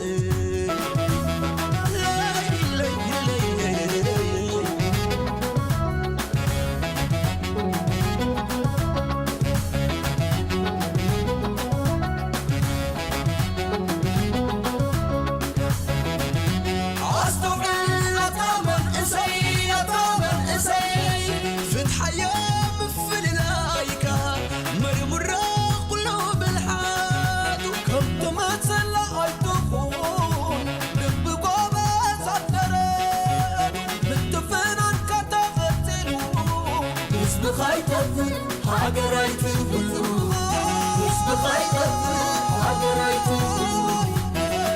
ኣስተውዕል ኣታ መንእሰይ፣ ኣታ መንእሰይ፣ ፍትሓዮ ምፍልላይካ፣ መርምሮ ኩሉ ብልሓቱ። ከም ትመሰላ ኣይትኹን፣ ልቢ ጎበዝ ኣትረዱ። ምትፍናንካ ተቐጺሉ፣ ህዝብኻ ይጠፍእ፣ ሃገር ኣይትህሉ። ህዝብኻ ይጠፍእ፣ ሃገር ኣይትህሉ።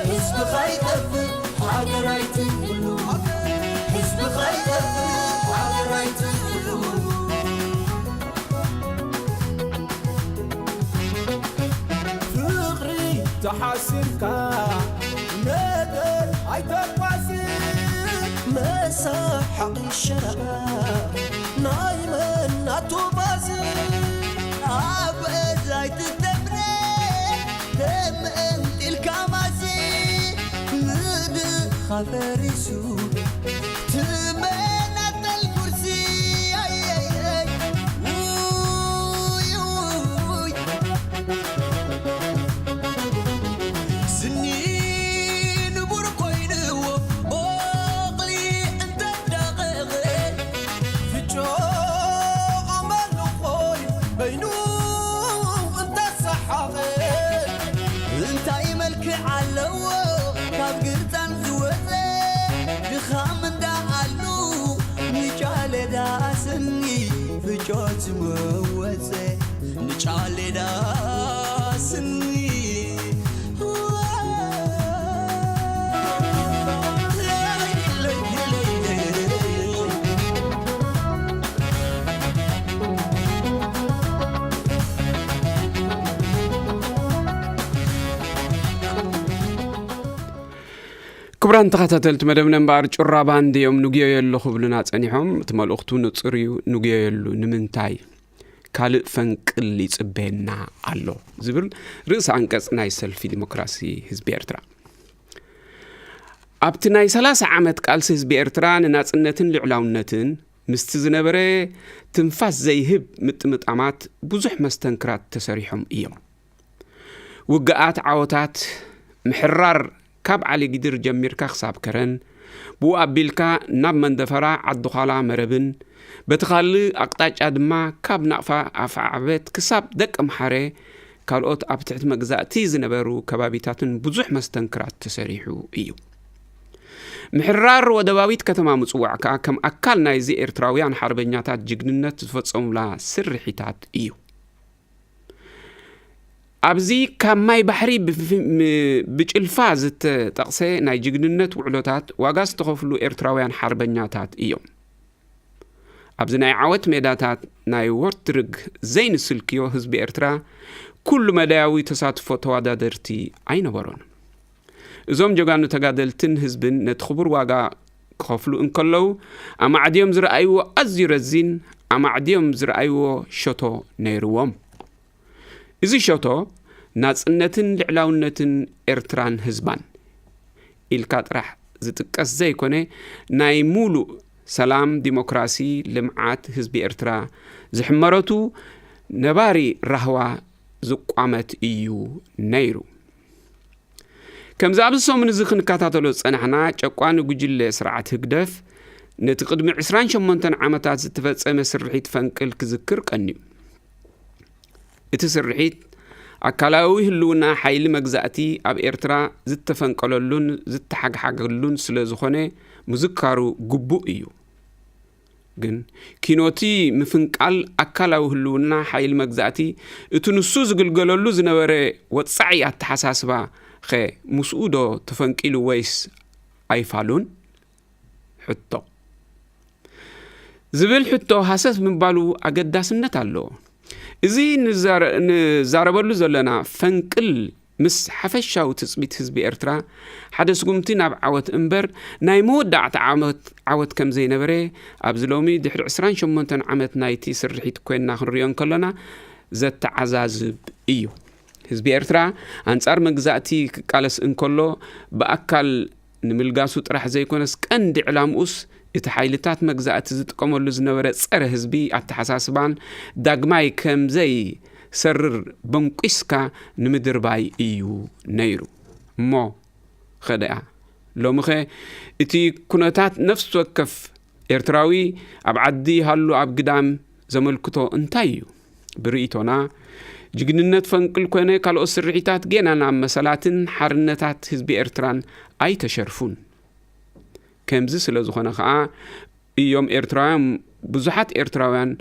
ህዝብኻ ይጠፍእ፣ ሃገር ኣይትህሉ። ህዝብኻ ይጠፍእ፣ ሃገር ኣይትህሉ። ፍቕሪ ተሓሲርካ ነገር ኣይተጓዝ። መሳሓቒ ሸረባ ናይ መን ናቱ ባዝ። ኣብ እዛ ኣይትተብረ ተመንጢልካ ማሲ። ምድኻ ፈሪሱ ትመናጠል ኩርሲ። ኣየየይ። ውይ፣ ውይ። ስኒ ንቡር ኮይንዎ ቦቕሊ እንተዳቐቐ፣ ፍጮ ኣመሉ ኮይኑ በይኑ እንተሰሓቐ፣ እንታይ መልክዕ ኣለዎ ካብ ግርጻን ዝወጸ? ድኻም እንዳኣሉ ንጫለ ዳስኒ ፍጮ ዝመወጸ። ንጫሌዳ ስኒ። ክቡራን ተኸታተልቲ መደብና፣ እምበኣር ጩራ ባንድ እዮም ንጉየየሉ ክብሉና ጸኒሖም። እቲ መልእኽቱ ንጹር እዩ፣ ንጉየየሉ። ንምንታይ? ካልእ ፈንቅል ይጽበየና ኣሎ ዝብል ርእሲ ኣንቀጽ ናይ ሰልፊ ዲሞክራሲ ህዝቢ ኤርትራ። ኣብቲ ናይ ሰላሳ ዓመት ቃልሲ ህዝቢ ኤርትራ ንናጽነትን ልዑላውነትን፣ ምስቲ ዝነበረ ትንፋስ ዘይህብ ምጥምጣማት ብዙሕ መስተንክራት ተሰሪሖም እዮም። ውግኣት፣ ዓወታት፣ ምሕራር፣ ካብ ዓሊጊድር ጀሚርካ ክሳብ ከረን፣ ብኡ ኣቢልካ ናብ መንደፈራ፣ ዓዲ ዃላ፣ መረብን፣ በቲ ካልእ ኣቕጣጫ ድማ ካብ ናቕፋ ኣፍዓበት ክሳብ ደቂ ምሓረ፣ ካልኦት ኣብ ትሕቲ መግዛእቲ ዝነበሩ ከባቢታትን ብዙሕ መስተንክራት ተሰሪሑ እዩ። ምሕራር ወደባዊት ከተማ ምጽዋዕ ከኣ ከም ኣካል ናይዚ ኤርትራውያን ሓርበኛታት ጅግንነት ዝፈጸሙላ ስርሒታት እዩ። ኣብዚ ካብ ማይ ባሕሪ ብፍ- ም- ብጭልፋ ዝተጠቕሰ ናይ ጅግንነት ውዕሎታት ዋጋ ዝተኸፍሉ ኤርትራውያን ሓርበኛታት እዮም። ኣብዚ ናይ ዓወት ሜዳታት ናይ ወርትርግ ዘይንስልክዮ ህዝቢ ኤርትራ ኩሉ መዳያዊ ተሳትፎ ተወዳደርቲ ኣይነበሮን። እዞም ጀጋኑ ተጋደልትን ህዝብን ነቲ ክቡር ዋጋ ክኸፍሉ እንከለዉ ኣማዕድዮም ዝረኣይዎ ኣዝዩ ረዚን ኣማዕድዮም ዝረኣይዎ ሸቶ ነይርዎም። እዚ ሸቶ ናጽነትን ልዕላውነትን ኤርትራን ህዝባን ኢልካ ጥራሕ ዝጥቀስ ዘይኮነ ናይ ሙሉእ ሰላም፣ ዲሞክራሲ፣ ልምዓት ህዝቢ ኤርትራ ዝሕመረቱ ነባሪ ራህዋ ዝቋመት እዩ ነይሩ። ከምዚ ኣብዚ ሰሙን እዚ ክንከታተሎ ዝጸናሕና ጨቋኒ ጉጅለ ስርዓት ህግደፍ ነቲ ቅድሚ ዕስራን ሸሞንተን ዓመታት ዝተፈጸመ ስርሒት ፈንቅል ክዝክር ቀንዩ። እቲ ስርሒት ኣካላዊ ህልውና ሓይሊ መግዛእቲ ኣብ ኤርትራ ዝተፈንቀለሉን ዝተሓግሓገሉን ስለ ዝኾነ ምዝካሩ ግቡእ እዩ። ግን ኪኖቲ ምፍንቃል ኣካላዊ ህልውና ሓይሊ መግዛእቲ እቲ ንሱ ዝግልገለሉ ዝነበረ ወጻዒ ኣተሓሳስባ ኸ ምስኡ ዶ ተፈንቂሉ ወይስ ኣይፋሉን? ሕቶ ዝብል ሕቶ ሃሰስ ምባሉ ኣገዳስነት ኣለዎ። እዚ ንዛረ- ንዛረበሉ ዘለና ፈንቅል ምስ ሓፈሻዊ ትጽቢት ህዝቢ ኤርትራ ሓደ ስጉምቲ ናብ ዓወት እምበር ናይ መወዳእታ ዓመት ዓወት ከም ዘይነበረ ኣብዚ ሎሚ ድሕሪ ዕስራን ሸሞንተን ዓመት ናይቲ ስርሒት ኮይንና ክንሪኦ እንከሎና ዘተዓዛዝብ እዩ። ህዝቢ ኤርትራ ኣንጻር መግዛእቲ ክቃለስ እንከሎ ብኣካል ንምልጋሱ ጥራሕ ዘይኮነስ ቀንዲ ዕላምኡስ እቲ ሓይልታት መግዛእቲ ዝጥቀመሉ ዝነበረ ጸረ ህዝቢ ኣተሓሳስባን ዳግማይ ከምዘይ ሰርር በንቂስካ ንምድርባይ እዩ ነይሩ። እሞ ኸደኣ ሎምኸ እቲ ኩነታት ነፍሲ ወከፍ ኤርትራዊ ኣብ ዓዲ ሃሉ ኣብ ግዳም ዘመልክቶ እንታይ እዩ? ብርእይቶና ጅግንነት ፈንቅል ኮነ ካልኦት ስርሒታት ጌና ናብ መሰላትን ሓርነታት ህዝቢ ኤርትራን ኣይተሸርፉን። ከምዚ ስለ ዝኾነ ኸኣ እዮም ኤርትራውያን ብዙሓት ኤርትራውያን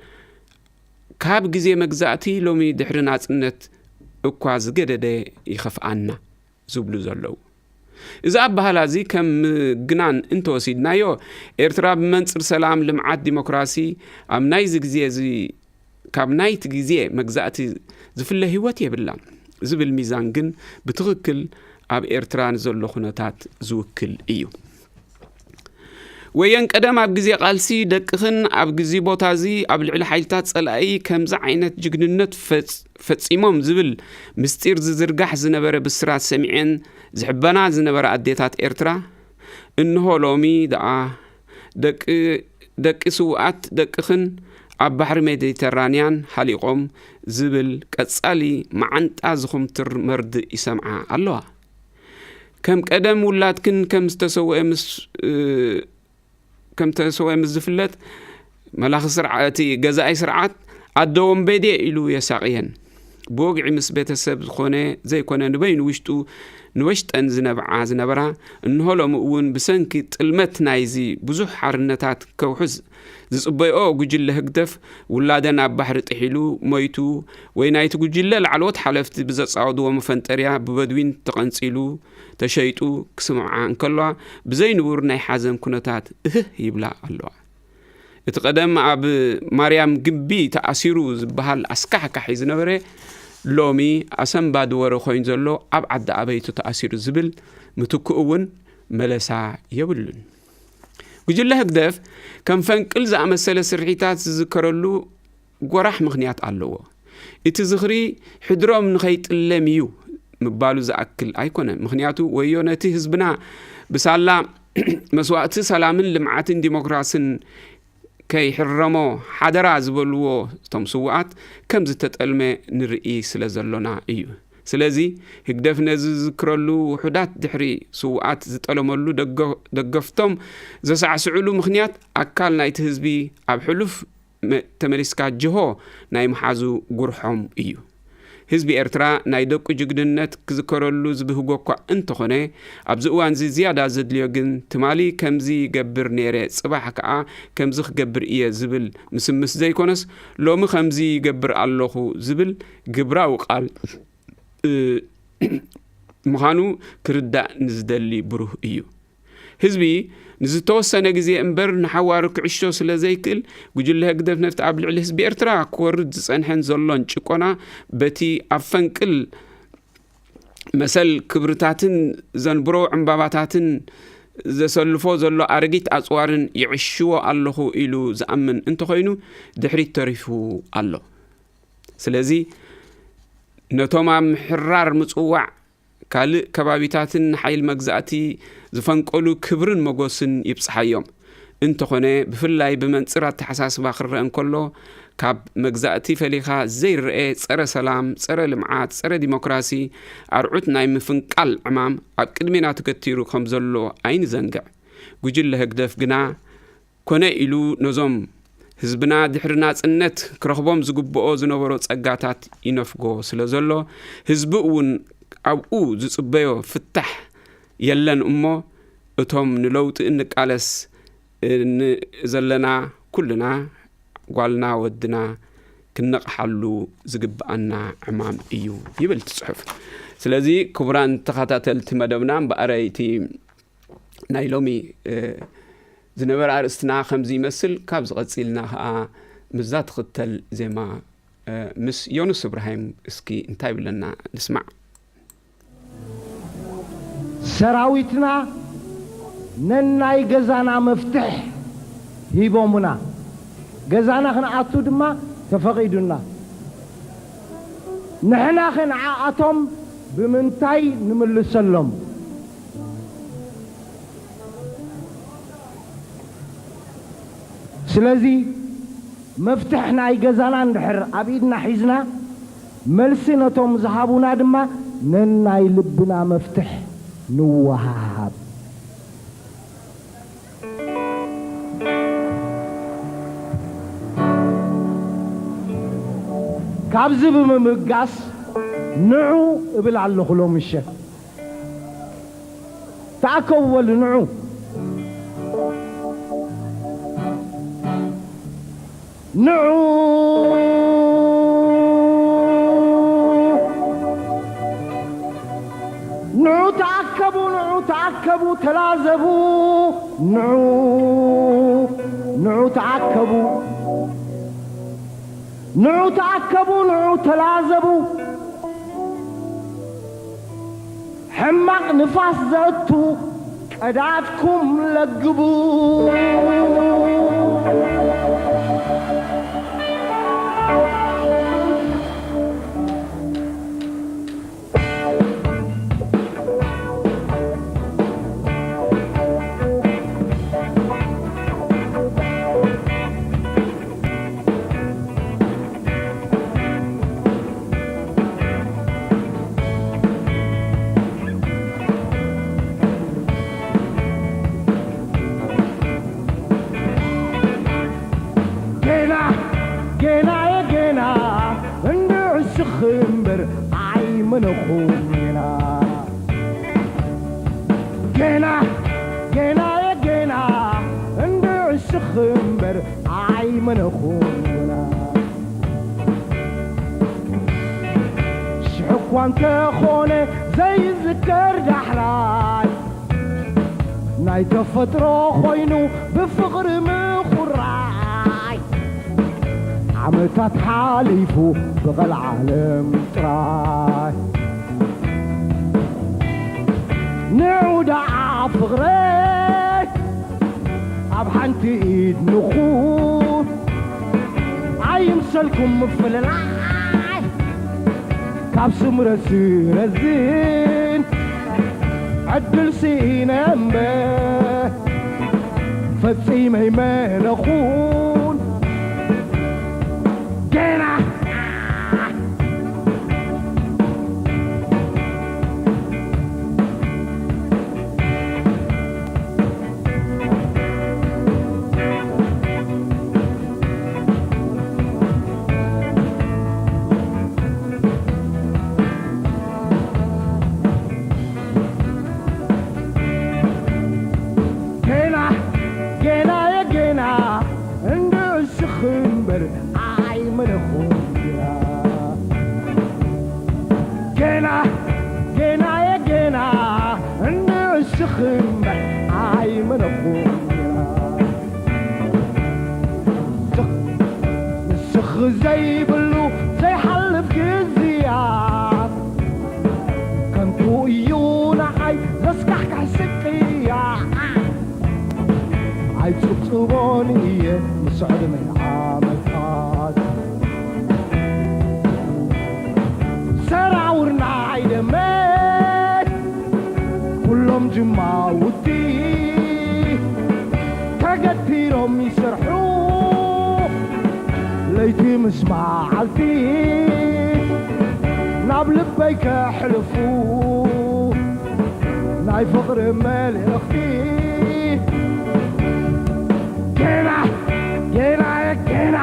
ካብ ግዜ መግዛእቲ ሎሚ ድሕሪ ናጽነት እኳ ዝገደደ ይኸፍኣና ዝብሉ ዘለዉ። እዚ ኣበሃላ እዚ ከም ምግናን እንተወሲድናዮ ኤርትራ ብመንጽር ሰላም፣ ልምዓት፣ ዲሞክራሲ ኣብ ናይዚ ግዜ እዚ ካብ ናይቲ ግዜ መግዛእቲ ዝፍለ ህይወት የብላን ዝብል ሚዛን ግን ብትኽክል ኣብ ኤርትራ ንዘሎ ኩነታት ዝውክል እዩ። ወየን ቀደም ኣብ ግዜ ቃልሲ ደቅኽን ኣብ ግዜ ቦታ እዚ ኣብ ልዕሊ ሓይልታት ጸላኢ ከምዚ ዓይነት ጅግንነት ፈጽ- ፈጺሞም ዝብል ምስጢር ዝዝርጋሕ ዝነበረ ብስራት ሰሚዐን ዝሕበና ዝነበራ ኣዴታት ኤርትራ እንሆ ሎሚ ደኣ ደቂ ደቂ ስውኣት ደቅኽን ኣብ ባሕሪ ሜዲተራንያን ሃሊቖም ዝብል ቀጻሊ መዓንጣ ዝኹምትር መርድእ ይሰምዓ ኣለዋ። ከም ቀደም ውላድክን ከም ዝተሰውአ ምስ ከም ተሰወ ምስ ዝፍለጥ መላኺ ስርዓ እቲ ገዛኢ ስርዓት ኣደ ወንበዴ ኢሉ የሳቕየን። ብወግዒ ምስ ቤተሰብ ዝኾነ ዘይኮነ ንበይኑ ውሽጡ ንወሽጠን ዝነብዓ ዝነበራ እንሆ ሎሚ እውን ብሰንኪ ጥልመት ናይዚ ብዙሕ ሓርነታት ከውሕዝ ዝጽበይኦ ጉጅለ ህግደፍ ውላደን ኣብ ባሕሪ ጥሒሉ ሞይቱ ወይ ናይቲ ጉጅለ ላዕለዎት ሓለፍቲ ብዘጻወድዎ መፈንጠርያ ብበድዊን ተቐንጺሉ ተሸይጡ ክስምዓ እንከለዋ ብዘይንቡር ናይ ሓዘን ኩነታት እህህ ይብላ ኣለዋ። እቲ ቀደም ኣብ ማርያም ግቢ ተኣሲሩ ዝበሃል ኣስካሕካሒ ዝነበረ ሎሚ ኣሰንባዲ ወረ ኮይኑ ዘሎ ኣብ ዓዲ ኣበይቱ ተኣሲሩ ዝብል ምትክኡ እውን መለሳ የብሉን። ጉጅለ ህግደፍ ከም ፈንቅል ዝኣመሰለ ስርሒታት ዝዝከረሉ ጎራሕ ምኽንያት ኣለዎ። እቲ ዝኽሪ ሕድሮም ንኸይጥለም እዩ ምባሉ ዝኣክል ኣይኮነን። ምኽንያቱ ወዮ ነቲ ህዝብና ብሳላ መስዋእቲ ሰላምን ልምዓትን ዲሞክራስን ከይሕረሞ ሓደራ ዝበልዎ እቶም ስውኣት ከም ዝተጠልመ ንርኢ ስለ ዘሎና እዩ። ስለዚ ህግደፍ ነዚ ዝዝክረሉ ውሑዳት ድሕሪ ስውኣት ዝጠለመሉ ደገ- ደገፍቶም ዘሳዕስዕሉ ምኽንያት ኣካል ናይቲ ህዝቢ ኣብ ሕሉፍ መ- ተመሊስካ ጅሆ ናይ ምሓዙ ጉርሖም እዩ። ህዝቢ ኤርትራ ናይ ደቁ ጅግንነት ክዝከረሉ ዝብህጎ እኳ እንተኾነ ኣብዚ እዋንዚ ዝያዳ ዘድልዮ ግን ትማሊ ከምዚ ይገብር ነይረ ጽባሕ ከኣ ከምዚ ክገብር እየ ዝብል ምስምስ ዘይኮነስ ሎሚ ከምዚ ይገብር ኣለኹ ዝብል ግብራዊ ቃል ምዃኑ ክርዳእ ንዝደሊ ብሩህ እዩ። ህዝቢ ንዝተወሰነ ግዜ እምበር ንሓዋሩ ክዕሾ ስለ ዘይክእል፣ ጉጅለ ህግደፍ ነቲ ኣብ ልዕሊ ህዝቢ ኤርትራ ክወርድ ዝጸንሐን ዘሎን ጭቆና በቲ ኣብ ፈንቅል መሰል ክብርታትን ዘንብሮ ዕምባባታትን ዘሰልፎ ዘሎ ኣረጊት ኣጽዋርን ይዕሽዎ ኣለኹ ኢሉ ዝኣምን እንተኾይኑ ድሕሪት ተሪፉ ኣሎ። ስለዚ ነቶም ኣብ ምሕራር ምጽዋዕ ካልእ ከባቢታትን ንሓይል መግዛእቲ ዝፈንቀሉ ክብርን መጎስን ይብጽሓዮም። እንተኾነ ብፍላይ ብመንጽር ኣተሓሳስባ ክረአ እንከሎ ካብ መግዛእቲ ፈሊኻ ዘይረአ ጸረ ሰላም፣ ጸረ ልምዓት፣ ጸረ ዲሞክራሲ ኣርዑት ናይ ምፍንቃል ዕማም ኣብ ቅድሜና ተገቲሩ ከም ዘሎ ኣይንዘንግዕ። ጉጅለ ህግደፍ ግና ኮነ ኢሉ ነዞም ህዝብና ድሕሪ ናጽነት ክረኽቦም ዝግብኦ ዝነበሮ ጸጋታት ይነፍጎ ስለ ዘሎ፣ ህዝቢ እውን ኣብኡ ዝጽበዮ ፍታሕ የለን እሞ፣ እቶም ንለውጢ እንቃለስ ን-፣ ዘለና ኩልና ጓልና ወድና ክንነቕሓሉ ዝግብኣና ዕማም እዩ ይብል እቲ ጽሑፍ። ስለዚ ክቡራን ተኸታተልቲ መደብና፣ እምበኣረይ እቲ ናይ ሎሚ፣ እ፣ ዝነበረ ኣርእስትና ከምዚ ይመስል። ካብዚ ቀጺልና ኸኣ ምስዛ ትኽተል ዜማ፣ እ፣ ምስ ዮኑስ እብራሂም እስኪ እንታይ ይብለና ንስማዕ። ሰራዊትና ነናይ ገዛና መፍትሕ ሂቦምና። ገዛና ክንኣቱ ድማ ተፈቒዱና። ንሕናኸ ንዓኣቶም ብምንታይ ንምልሰሎም? ስለዚ መፍትሕ ናይ ገዛና እንድሕር ኣብ ኢድና ሒዝና፣ መልሲ ነቶም ዝሃቡና ድማ ነናይ ልብና መፍትሕ ንወሃሃብ። ካብዚ ብምብጋስ ንዑ እብል ኣለኹ ሎምሸት። ተኣከቡ በሉ ንዑ። ንዑ ንዑ ተኣከቡ፣ ንዑ ተኣከቡ፣ ተላዘቡ። ንዑ ንዑ ተኣከቡ፣ ንዑ ተኣከቡ፣ ንዑ ተላዘቡ። ሕማቕ ንፋስ ዘእቱ ቀዳድኩም ለግቡ። ጌና ጌናየ ጌና እንድዕስኽ እምበር ኣይመነኹን ጌና። ጌና ጌናየ ጌና እንድዕስኽ እምበር ኣይመነኹን ጌና። ሽሕ እኳ እንተኾነ ዘይዝከር ዳሕራይ ናይ ተፈጥሮ ኮይኑ ብፍቕሪ ምኹራይ ዓመታት ሓሊፉ ብቐልዓለም ጥራይ ንዑ ደኣ ፍቕረይ ኣብ ሓንቲ ኢድ ንኹን ኣይምሰልኩም ምፍልላይ ካብ ስምረት ዝረዝን ዕድል ስኢነ እምበር ፈጺመ ኣይመነኹን ጌና። ጌና ጌናየ ጌና እንደ እዩ ንዓይ ዘስካሕክሕ ስቅያ ኣይጽብጽቦን እየ ምስ ዕድመይ ዓመታት ሰራውር ናይ ደመ ኩሎም ጅማውቲ ተገቲሮም ይሰርሑ ለይቲ ምስ መዓልቲ ናብ ልበይ ከሕልፉ ናይ ፍቕሪ መልእኽቲ ገና ገና ገና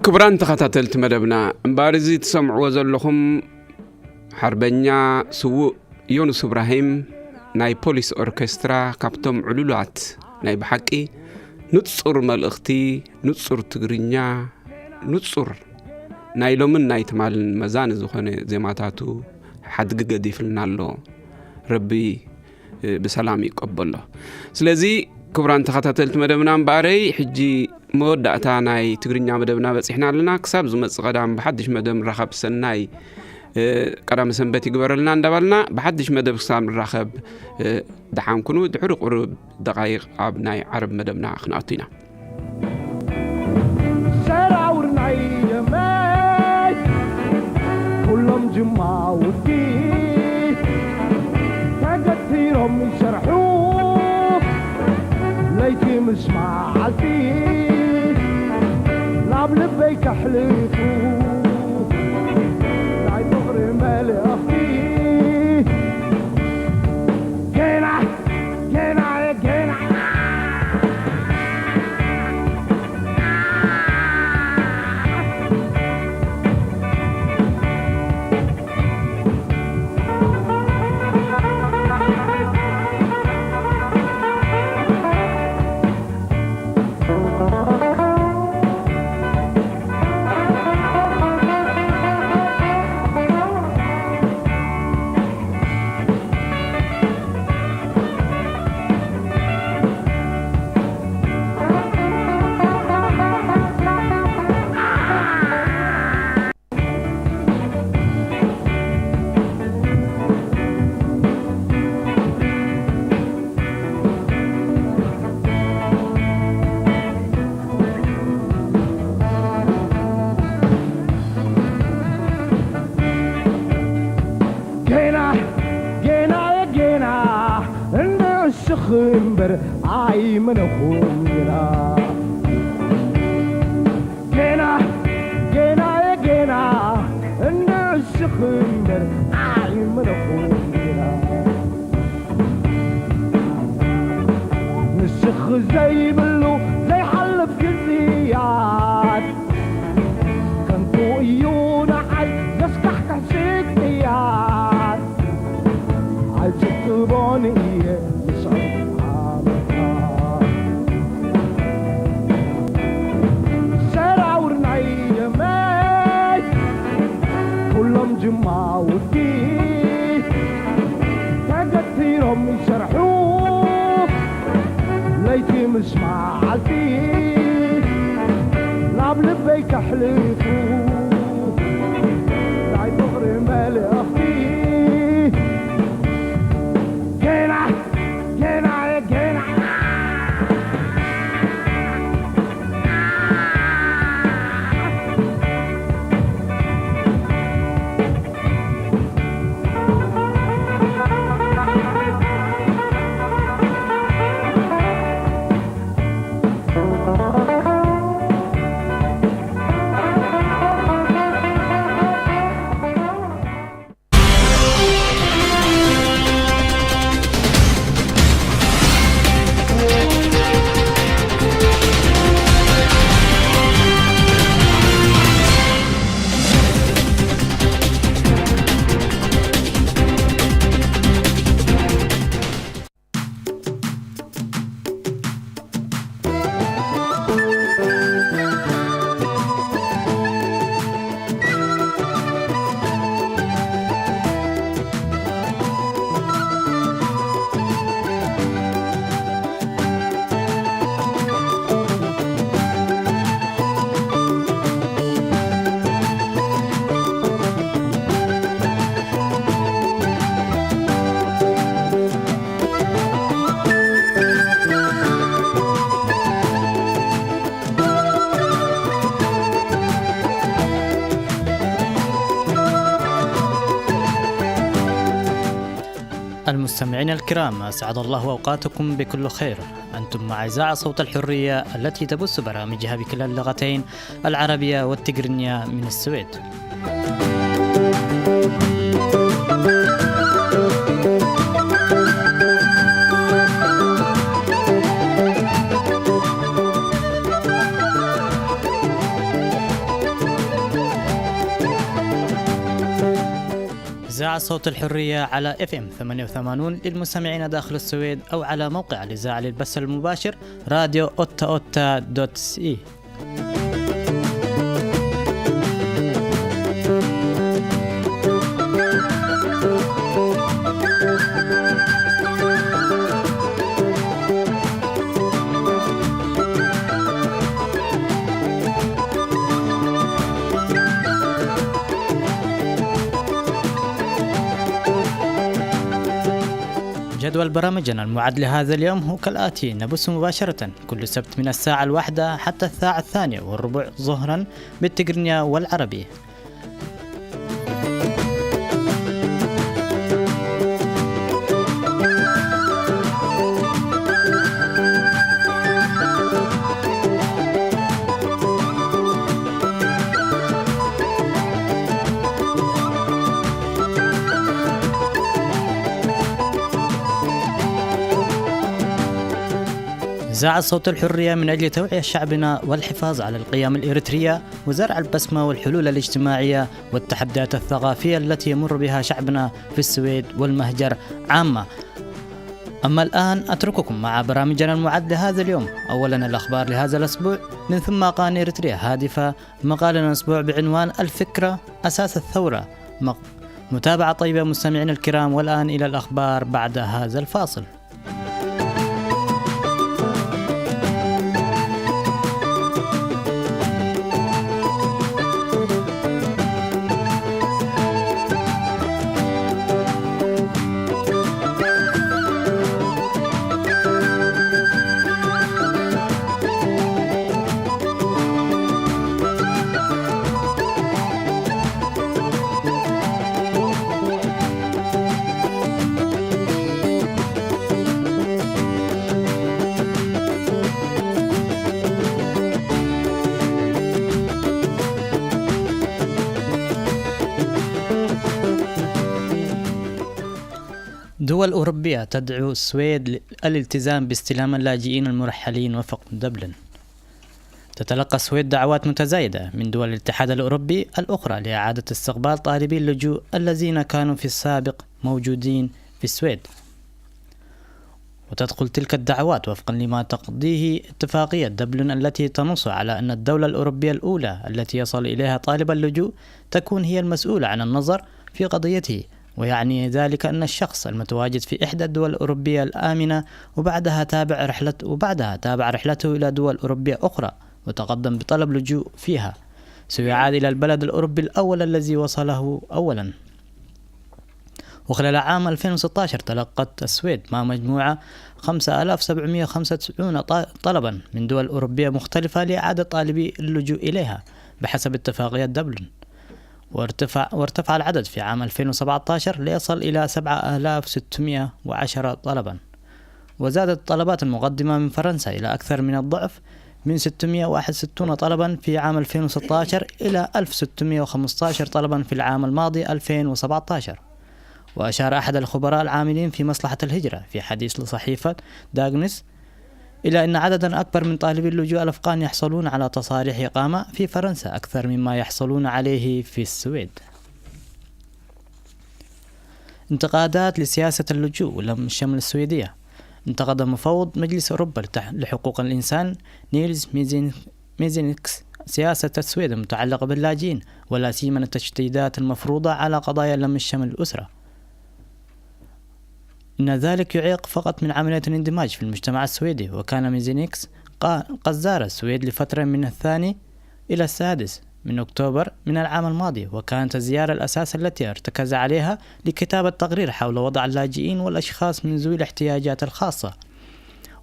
ክቡራን ተኸታተልቲ መደብና፣ እምበኣር እዚ ትሰምዕዎ ዘለኹም ሓርበኛ ስዉእ ዮኑስ እብራሂም ናይ ፖሊስ ኦርኬስትራ ካብቶም ዕሉላት ናይ ብሓቂ ንጹር መልእኽቲ፣ ንጹር ትግርኛ፣ ንጹር ናይ ሎምን ናይ ትማልን መዛኒ ዝኾነ ዜማታቱ ሓድጊ ገዲፍልና ኣሎ። ረቢ ብሰላም ይቀበሎ። ስለዚ ክቡራን ተኸታተልቲ መደብና እምበኣረይ ሕጂ መወዳእታ ናይ ትግርኛ መደብና በጺሕና ኣለና። ክሳብ ዝመጽእ ቀዳም ብሓድሽ መደብ ንራኸብ። ሰናይ ቀዳመ ሰንበት ይግበረልና እንዳባልና ብሓድሽ መደብ ክሳብ ንራኸብ ደሓን ኩኑ። ድሕሪ ቁሩብ ደቓይቕ ኣብ ናይ ዓርብ መደብና ክንኣቱ ኢና። ሰራውር ናይ ደመይ ኩሎም ጅማውቲ ተገቲሮም ይሰርሑ ለይቲ ምስ መዓልቲ ናብ ልበይ ከሕልፉ ናይ ፍቕሪ መልእኽቲ ገና ገና ገና ገና ገና ገና እንስኽ እምበር ኣይመነኹም ገና ገና ገና ገና እንስኽ እምበር ኣይመነኹም ገና ንስኽ ዘይብሉ ዘይሓልፍ ግዝያት ከንቱ እዩ ንዓይ ዘስካሕክሕ ስቅያት ኣይጽብጽቦን እየ ምስ ዓመታት ሰራውር ናይ ደመይ ኩሎም ጅማውቲ ተገቲሮም ይሰርሑ ለይቲ ምስ መዓልቲ ናብ ልበይ ከሕልፉ ናይ ፍቕሪ መልእኽቲ ገና ገና ገና المستمعين الكرام، أسعد الله أوقاتكم بكل خير. أنتم مع إذاعة صوت الحرية التي تبث برامجها بكلا اللغتين العربية والتجرينية من السويد. إذاعة صوت الحرية على إف إم ثمانية وثمانون للمستمعين داخل السويد، أو على موقع الإذاعة للبث المباشر راديو أوتا أوتا دوت سي إي. جدول برامجنا المعد لهذا اليوم هو كالآتي: نبث مباشرة كل سبت من الساعة الواحدة حتى الساعة الثانية والربع ظهرا بالتقرينية والعربية. إذاعة صوت الحرية من أجل توعية شعبنا والحفاظ على القيم الإريترية وزرع البسمة والحلول الاجتماعية والتحديات الثقافية التي يمر بها شعبنا في السويد والمهجر عامة. أما الآن أترككم مع برامجنا المعد لهذا اليوم. أولا الأخبار لهذا الأسبوع، من ثم قان إريتريا هادفة، مقالنا الأسبوع بعنوان الفكرة أساس الثورة. مق-، متابعة طيبة مستمعينا الكرام، والآن إلى الأخبار بعد هذا الفاصل. دول أوروبية تدعو السويد للالتزام باستلام اللاجئين المرحلين وفق دبلن. تتلقى السويد دعوات متزايدة من دول الاتحاد الأوروبي الأخرى لإعادة استقبال طالبي اللجوء الذين كانوا في السابق موجودين في السويد. وتدخل تلك الدعوات وفقا لما تقضيه اتفاقية دبلن، التي تنص على أن الدولة الأوروبية الأولى التي يصل إليها طالب اللجوء تكون هي المسؤولة عن النظر في قضيته، ويعني ذلك أن الشخص المتواجد في إحدى الدول الأوروبية الآمنة وبعدها تابع رحلة، وبعدها تابع رحلته إلى دول أوروبية أخرى وتقدم بطلب لجوء فيها، سيعاد إلى البلد الأوروبي الأول الذي وصله أولا. وخلال عام ألفين وستاشر تلقت السويد مع مجموعة خمسة آلاف وسبعمية وخمسة وتسعين ط-، طلبا من دول أوروبية مختلفة لإعادة طالبي اللجوء إليها بحسب اتفاقية دبلن. وارتفع، وارتفع العدد في عام ألفين وسبعتاشر ليصل إلى سبعة آلاف وستمية وعشرة طلبا. وزادت الطلبات المقدمة من فرنسا إلى أكثر من الضعف، من ستمية وواحد وستين طلبا في عام ألفين وستاشر إلى ألف وستمية وخمستاشر طلبا في العام الماضي ألفين وسبعتاشر. وأشار أحد الخبراء العاملين في مصلحة الهجرة في حديث لصحيفة داغنس إلى أن عددا أكبر من طالبي اللجوء الأفغان يحصلون على تصاريح إقامة في فرنسا أكثر مما يحصلون عليه في السويد. انتقادات لسياسة اللجوء ولم الشمل السويدية. انتقد مفوض مجلس أوروبا لتح-، لحقوق الإنسان نيلز ميزين-، ميزينكس سياسة السويد المتعلقة باللاجئين، ولا سيما التشديدات المفروضة على قضايا لم الشمل الأسرة. إن ذلك يعيق فقط من عملية الاندماج في المجتمع السويدي. وكان ميزينكس قا-، قد زار السويد لفترة من الثاني إلى السادس من أكتوبر من العام الماضي، وكانت الزيارة الأساس التي ارتكز عليها لكتابة تقرير حول وضع اللاجئين والأشخاص من ذوي الاحتياجات الخاصة.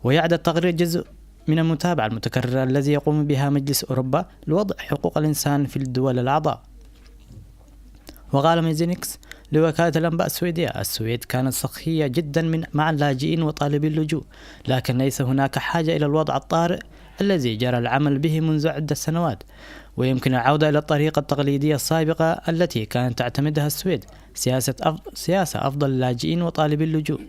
ويعد التقرير جزء من المتابعة المتكررة الذي يقوم بها مجلس أوروبا لوضع حقوق الإنسان في الدول الأعضاء. وقال ميزينكس: لوكالة الأنباء السويدية، السويد كانت سخية جدا من مع اللاجئين وطالبي اللجوء، لكن ليس هناك حاجة إلى الوضع الطارئ الذي جرى العمل به منذ عدة سنوات، ويمكن العودة إلى الطريقة التقليدية السابقة التي كانت تعتمدها السويد، سياسة أف... سياسة أفضل اللاجئين وطالبي اللجوء.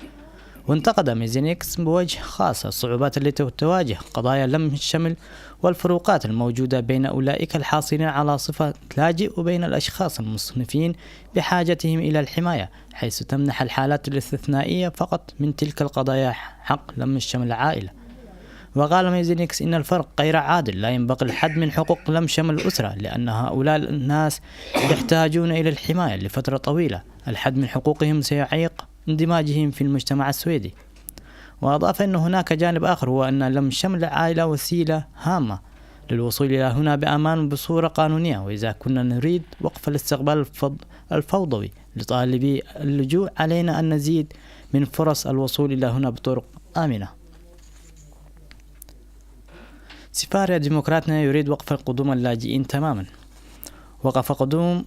وانتقد ميزينيكس بوجه خاص الصعوبات التي تواجه قضايا لم الشمل والفروقات الموجودة بين أولئك الحاصلين على صفة لاجئ وبين الأشخاص المصنفين بحاجتهم إلى الحماية، حيث تمنح الحالات الاستثنائية فقط من تلك القضايا حق لم الشمل العائلة. وقال ميزينيكس إن الفرق غير عادل، لا ينبغي الحد من حقوق لم شمل الأسرة، لأن هؤلاء الناس يحتاجون إلى الحماية لفترة طويلة. الحد من حقوقهم سيعيق اندماجهم في المجتمع السويدي. وأضاف أن هناك جانب آخر، هو أن لم شمل العائلة وسيلة هامة للوصول إلى هنا بأمان بصورة قانونية، وإذا كنا نريد وقف الاستقبال الفض- الفوضوي لطالبي اللجوء، علينا أن نزيد من فرص الوصول إلى هنا بطرق آمنة. سفارة ديمقراطنا يريد وقف قدوم اللاجئين تماما. وقف قدوم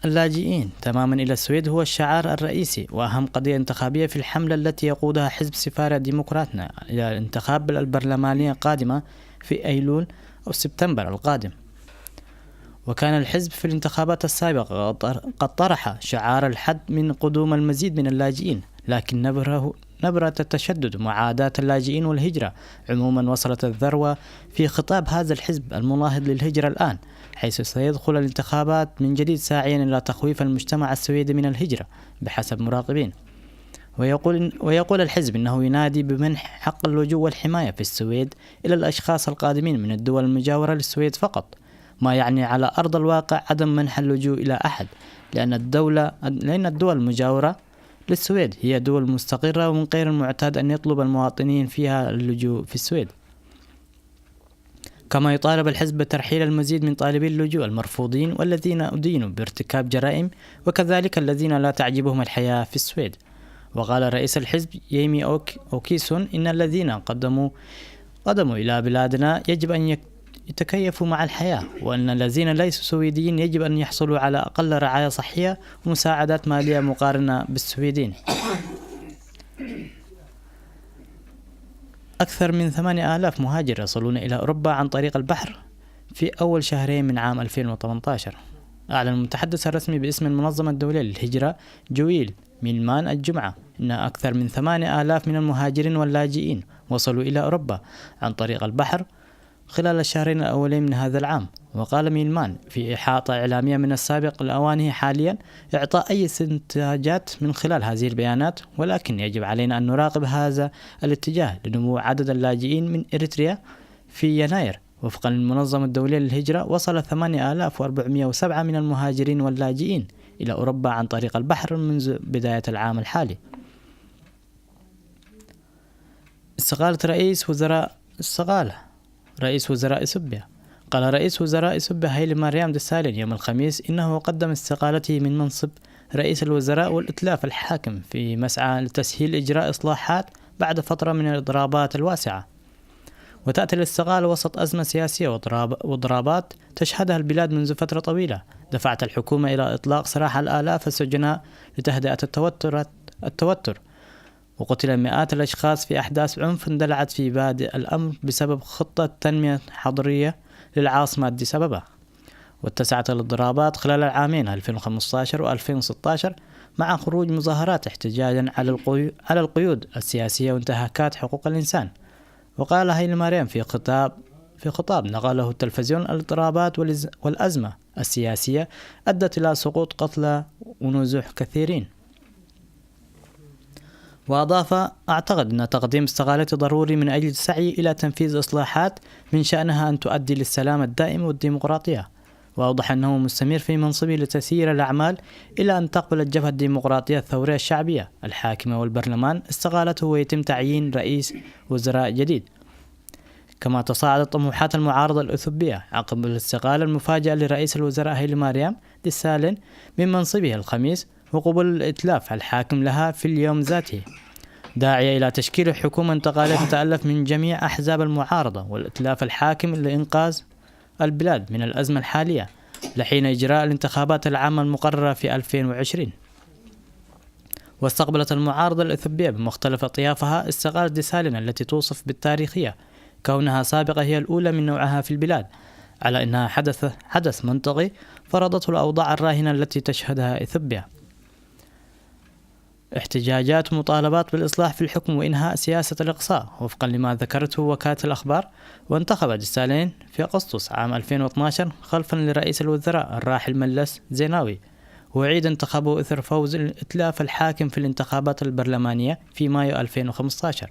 اللاجئين تماما إلى السويد هو الشعار الرئيسي وأهم قضية انتخابية في الحملة التي يقودها حزب سفارة ديمقراطنا إلى الانتخاب البرلمانية القادمة في أيلول أو سبتمبر القادم. وكان الحزب في الانتخابات السابقة قد طر- قد طرح شعار الحد من قدوم المزيد من اللاجئين، لكن نبره نبرة التشدد، معاداة اللاجئين والهجرة عموما، وصلت الذروة في خطاب هذا الحزب المناهض للهجرة الآن، حيث سيدخل الانتخابات من جديد ساعيا إلى تخويف المجتمع السويدي من الهجرة بحسب مراقبين. ويقول، ويقول الحزب إنه ينادي بمنح حق اللجوء والحماية في السويد إلى الأشخاص القادمين من الدول المجاورة للسويد فقط، ما يعني على أرض الواقع عدم منح اللجوء إلى أحد، لأن الدولة، لأن الدول المجاورة للسويد هي دول مستقرة، ومن غير المعتاد أن يطلب المواطنين فيها اللجوء في السويد. كما يطالب الحزب بترحيل المزيد من طالبي اللجوء المرفوضين والذين أدينوا بارتكاب جرائم، وكذلك الذين لا تعجبهم الحياة في السويد. وقال رئيس الحزب ييمي أوك-، أوكيسون إن الذين قدموا قدموا إلى بلادنا يجب أن يك-، يتكيفوا مع الحياة، وأن الذين ليسوا سويديين يجب أن يحصلوا على أقل رعاية صحية ومساعدات مالية مقارنة بالسويدين. أكثر من ثمانية آلاف مهاجر يصلون إلى أوروبا عن طريق البحر في أول شهرين من عام ألفين وثمانية عشر. أعلن المتحدث الرسمي باسم المنظمة الدولية للهجرة جويل ميلمان الجمعة إن أكثر من ثمانية آلاف من المهاجرين واللاجئين وصلوا إلى أوروبا عن طريق البحر خلال الشهرين الأولين من هذا العام. وقال ميلمان في إحاطة إعلامية من السابق الأوان هي حاليا إعطاء أي استنتاجات من خلال هذه البيانات، ولكن يجب علينا أن نراقب هذا الاتجاه لنمو عدد اللاجئين من إريتريا في يناير. وفقا للمنظمة الدولية للهجرة، وصل ثمانية آلاف وأربعمائة وسبعة من المهاجرين واللاجئين إلى أوروبا عن طريق البحر منذ بداية العام الحالي. استقالة رئيس وزراء استقالة رئيس وزراء إثيوبيا. قال رئيس وزراء إثيوبيا هايلي ماريام ديسالين يوم الخميس إنه قدم استقالته من منصب رئيس الوزراء والإتلاف الحاكم في مسعى لتسهيل إجراء إصلاحات بعد فترة من الإضرابات الواسعة. وتأتي الاستقالة وسط أزمة سياسية وضراب-، وضرابات تشهدها البلاد منذ فترة طويلة، دفعت الحكومة إلى إطلاق سراح الآلاف السجناء لتهدئة التوترات-، التوتر، وقتل مئات الأشخاص في أحداث عنف اندلعت في بادئ الأمر بسبب خطة تنمية حضرية للعاصمة أديس أبابا. واتسعت الاضرابات خلال العامين ألفين وخمستاشر وألفين وستاشر مع خروج مظاهرات احتجاجا على القيو-، على القيود السياسية وانتهاكات حقوق الإنسان. وقال هايلي ماريام في خطاب، في خطاب نقله التلفزيون: "الاضطرابات والز-، والأزمة السياسية أدت إلى سقوط قتلى ونزوح كثيرين." وأضاف: "أعتقد أن تقديم استقالتي ضروري من أجل السعي إلى تنفيذ إصلاحات من شأنها أن تؤدي للسلام الدائم والديمقراطية." وأوضح أنه مستمر في منصبه لتسيير الأعمال إلى أن تقبل الجبهة الديمقراطية الثورية الشعبية الحاكمة والبرلمان استقالته ويتم تعيين رئيس وزراء جديد. كما تصاعدت طموحات المعارضة الأثيوبية عقب الاستقالة المفاجئة لرئيس الوزراء هيلي ماريام ديسالين من منصبه الخميس وقبول الائتلاف الحاكم لها في اليوم ذاته، داعية إلى تشكيل حكومة انتقالية تتألف من جميع أحزاب المعارضة والائتلاف الحاكم لإنقاذ البلاد من الأزمة الحالية لحين إجراء الانتخابات العامة المقررة في ألفين وعشرين. واستقبلت المعارضة الإثيوبية بمختلف أطيافها استقالة ديسالين التي توصف بالتاريخية، كونها سابقة هي الأولى من نوعها في البلاد، على أنها حدث، حدث منطقي فرضته الأوضاع الراهنة التي تشهدها إثيوبيا. احتجاجات ومطالبات بالإصلاح في الحكم وإنهاء سياسة الإقصاء، وفقا لما ذكرته وكالة الأخبار. وانتخب ديسالين في أغسطس عام ألفين واثناشر خلفا لرئيس الوزراء الراحل ملس زيناوي، وأعيد انتخابه إثر فوز الائتلاف الحاكم في الانتخابات البرلمانية في مايو ألفين وخمستاشر.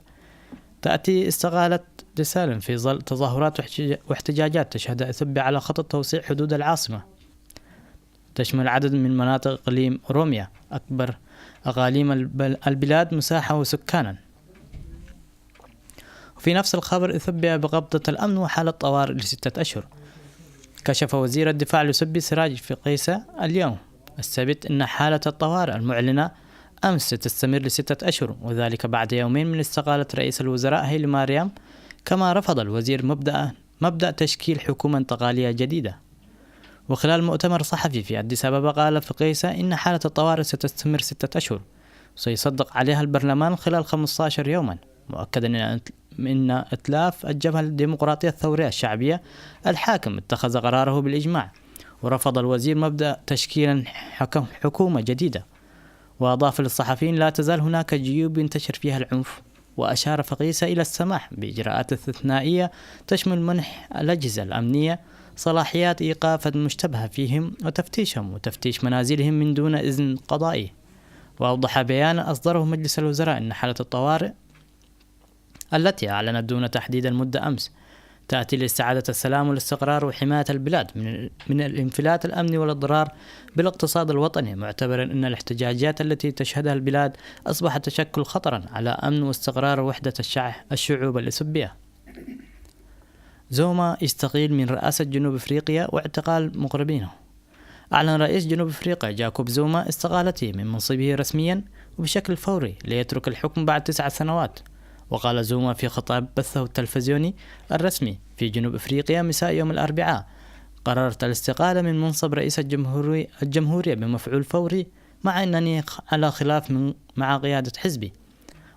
تأتي استقالة ديسالين في ظل تظاهرات واحتجا-، واحتجاجات تشهد إثيوبيا على خطط توسيع حدود العاصمة، تشمل عدد من مناطق إقليم أوروميا، أكبر أقاليم البل-، البلاد مساحة وسكانا. وفي نفس الخبر، إثيوبيا بقبضة الأمن وحالة طوارئ لستة أشهر. كشف وزير الدفاع الإثيوبي سراج فقيسة اليوم السبت أن حالة الطوارئ المعلنة أمس ستستمر لستة أشهر، وذلك بعد يومين من استقالة رئيس الوزراء هيلي ماريام، كما رفض الوزير مبدأ، مبدأ تشكيل حكومة انتقالية جديدة. وخلال مؤتمر صحفي في أديس أبابا، قال فقيسة إن حالة الطوارئ ستستمر ستة أشهر، وسيصدق عليها البرلمان خلال خمستاشر يوما، مؤكدا إن، إن ائتلاف الجبهة الديمقراطية الثورية الشعبية الحاكم اتخذ قراره بالإجماع، ورفض الوزير مبدأ تشكيل حكم-، حكومة جديدة. وأضاف للصحفيين: "لا تزال هناك جيوب ينتشر فيها العنف". وأشار فقيسة إلى السماح بإجراءات استثنائية تشمل منح الأجهزة الأمنية صلاحيات إيقاف المشتبه فيهم وتفتيشهم وتفتيش منازلهم من دون إذن قضائي. وأوضح بيان أصدره مجلس الوزراء أن حالة الطوارئ التي أعلنت دون تحديد المدة أمس تأتي لاستعادة السلام والاستقرار وحماية البلاد من، من الانفلات الأمني والإضرار بالاقتصاد الوطني، معتبرا أن الاحتجاجات التي تشهدها البلاد أصبحت تشكل خطرا على أمن واستقرار وحدة الشع-، الشعوب الإثيوبية. زوما يستقيل من رئاسة جنوب إفريقيا واعتقال مقربينه. أعلن رئيس جنوب إفريقيا جاكوب زوما استقالته من منصبه رسميا وبشكل فوري ليترك الحكم بعد تسع سنوات. وقال زوما في خطاب بثه التلفزيوني الرسمي في جنوب إفريقيا مساء يوم الأربعاء: "قررت الاستقالة من منصب رئيس الجمهوري-، الجمهورية بمفعول فوري، مع أنني خ-، على خلاف من، مع قيادة حزبي".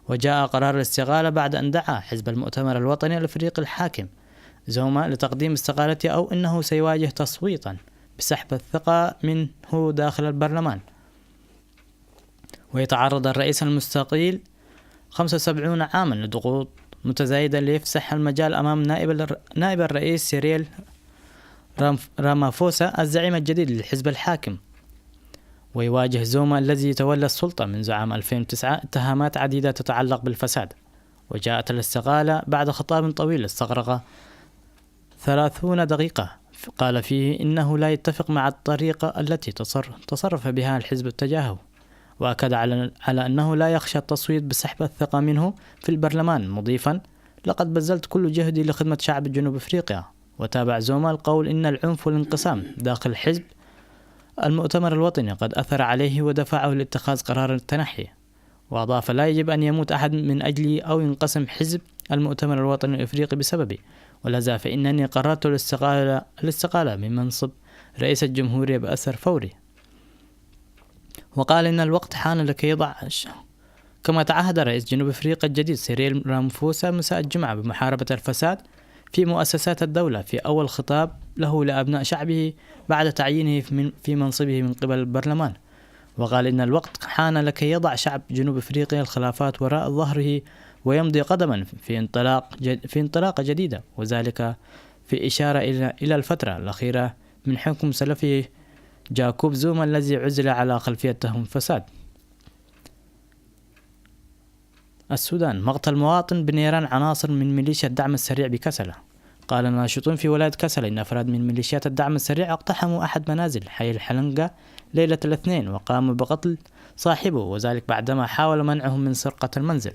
وجاء قرار الاستقالة بعد أن دعا حزب المؤتمر الوطني الإفريقي الحاكم زوما لتقديم استقالته، أو أنه سيواجه تصويتا بسحب الثقة منه داخل البرلمان. ويتعرض الرئيس المستقيل خمسة وسبعين عاما لضغوط متزايدة ليفسح المجال أمام نائب الر-، نائب الرئيس سيريل رام-، رامافوسا الزعيم الجديد للحزب الحاكم. ويواجه زوما الذي تولى السلطة منذ عام ألفين وتسعة اتهامات عديدة تتعلق بالفساد. وجاءت الاستقالة بعد خطاب طويل استغرق ثلاثين دقيقة، قال فيه إنه لا يتفق مع الطريقة التي تصر-، تصرف بها الحزب تجاهه، وأكد على، على أنه لا يخشى التصويت بسحب الثقة منه في البرلمان، مضيفا: "لقد بذلت كل جهدي لخدمة شعب جنوب إفريقيا". وتابع زوما القول إن العنف والانقسام داخل حزب المؤتمر الوطني قد أثر عليه ودفعه لاتخاذ قرار التنحي. وأضاف: "لا يجب أن يموت أحد من أجلي أو ينقسم حزب المؤتمر الوطني الإفريقي بسببي، ولذا فإنني قررت الاستقالة، الاستقالة من منصب رئيس الجمهورية بأثر فوري". وقال إن الوقت حان لكي يضع ش-، كما تعهد رئيس جنوب إفريقيا الجديد سيريل رامفوسا مساء الجمعة بمحاربة الفساد في مؤسسات الدولة في أول خطاب له لأبناء شعبه بعد تعيينه في من-، في منصبه من قبل البرلمان. وقال إن الوقت حان لكي يضع شعب جنوب إفريقيا الخلافات وراء ظهره ويمضي قدما في انطلاق جد-، في انطلاقة جديدة، وذلك في إشارة إلى، إلى الفترة الأخيرة من حكم سلفه جاكوب زوما الذي عزل على خلفية تهم فساد. السودان: مقتل مواطن بنيران عناصر من ميليشيا الدعم السريع بكسلة. قال ناشطون في ولاية كسلة إن أفراد من ميليشيات الدعم السريع اقتحموا أحد منازل حي الحلنقة ليلة الاثنين وقاموا بقتل صاحبه، وذلك بعدما حاول منعهم من سرقة المنزل.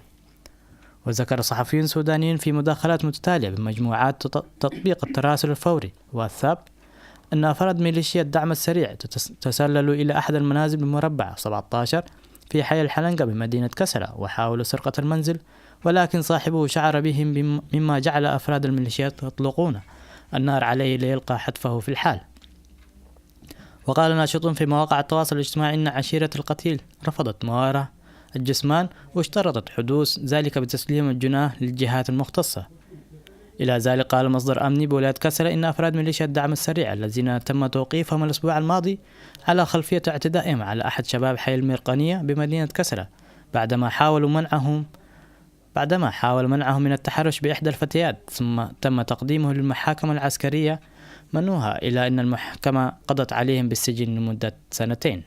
وذكر صحفيون سودانيون في مداخلات متتالية بمجموعات تط-، تطبيق التراسل الفوري واتساب أن أفراد ميليشيا الدعم السريع تتس-، تسللوا إلى أحد المنازل بمربع سبعتاشر في حي الحلنقة بمدينة كسلة وحاولوا سرقة المنزل، ولكن صاحبه شعر بهم بم-، مما جعل أفراد الميليشيات يطلقون النار عليه ليلقى حتفه في الحال. وقال ناشطون في مواقع التواصل الاجتماعي إن عشيرة القتيل رفضت موارة الجثمان، واشترطت حدوث ذلك بتسليم الجناه للجهات المختصة. إلى ذلك، قال مصدر أمني بولاية كسلة إن أفراد ميليشيا الدعم السريع الذين تم توقيفهم الأسبوع الماضي على خلفية اعتدائهم على أحد شباب حي المرقنية بمدينة كسلة بعدما حاولوا منعهم بعدما حاول منعهم من التحرش بإحدى الفتيات، ثم تم تقديمه للمحاكمة العسكرية منوها، إلى أن المحكمة قضت عليهم بالسجن لمدة سنتين.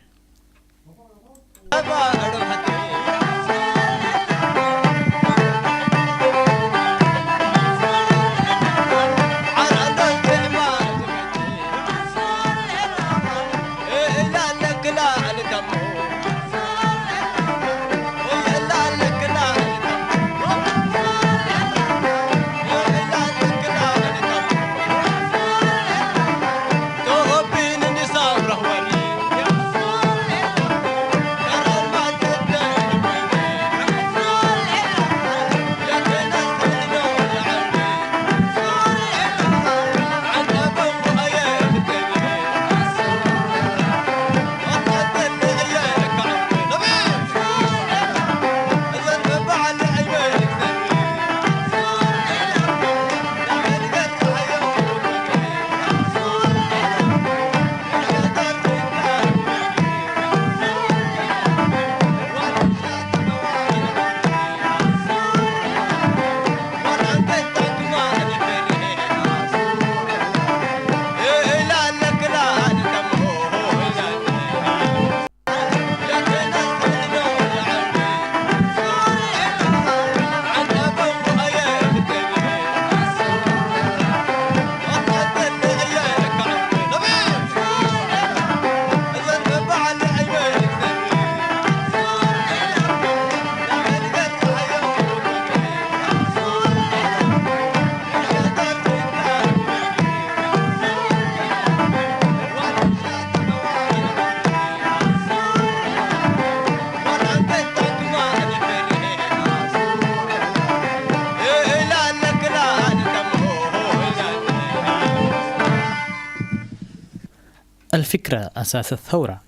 الفكرة أساس الثورة.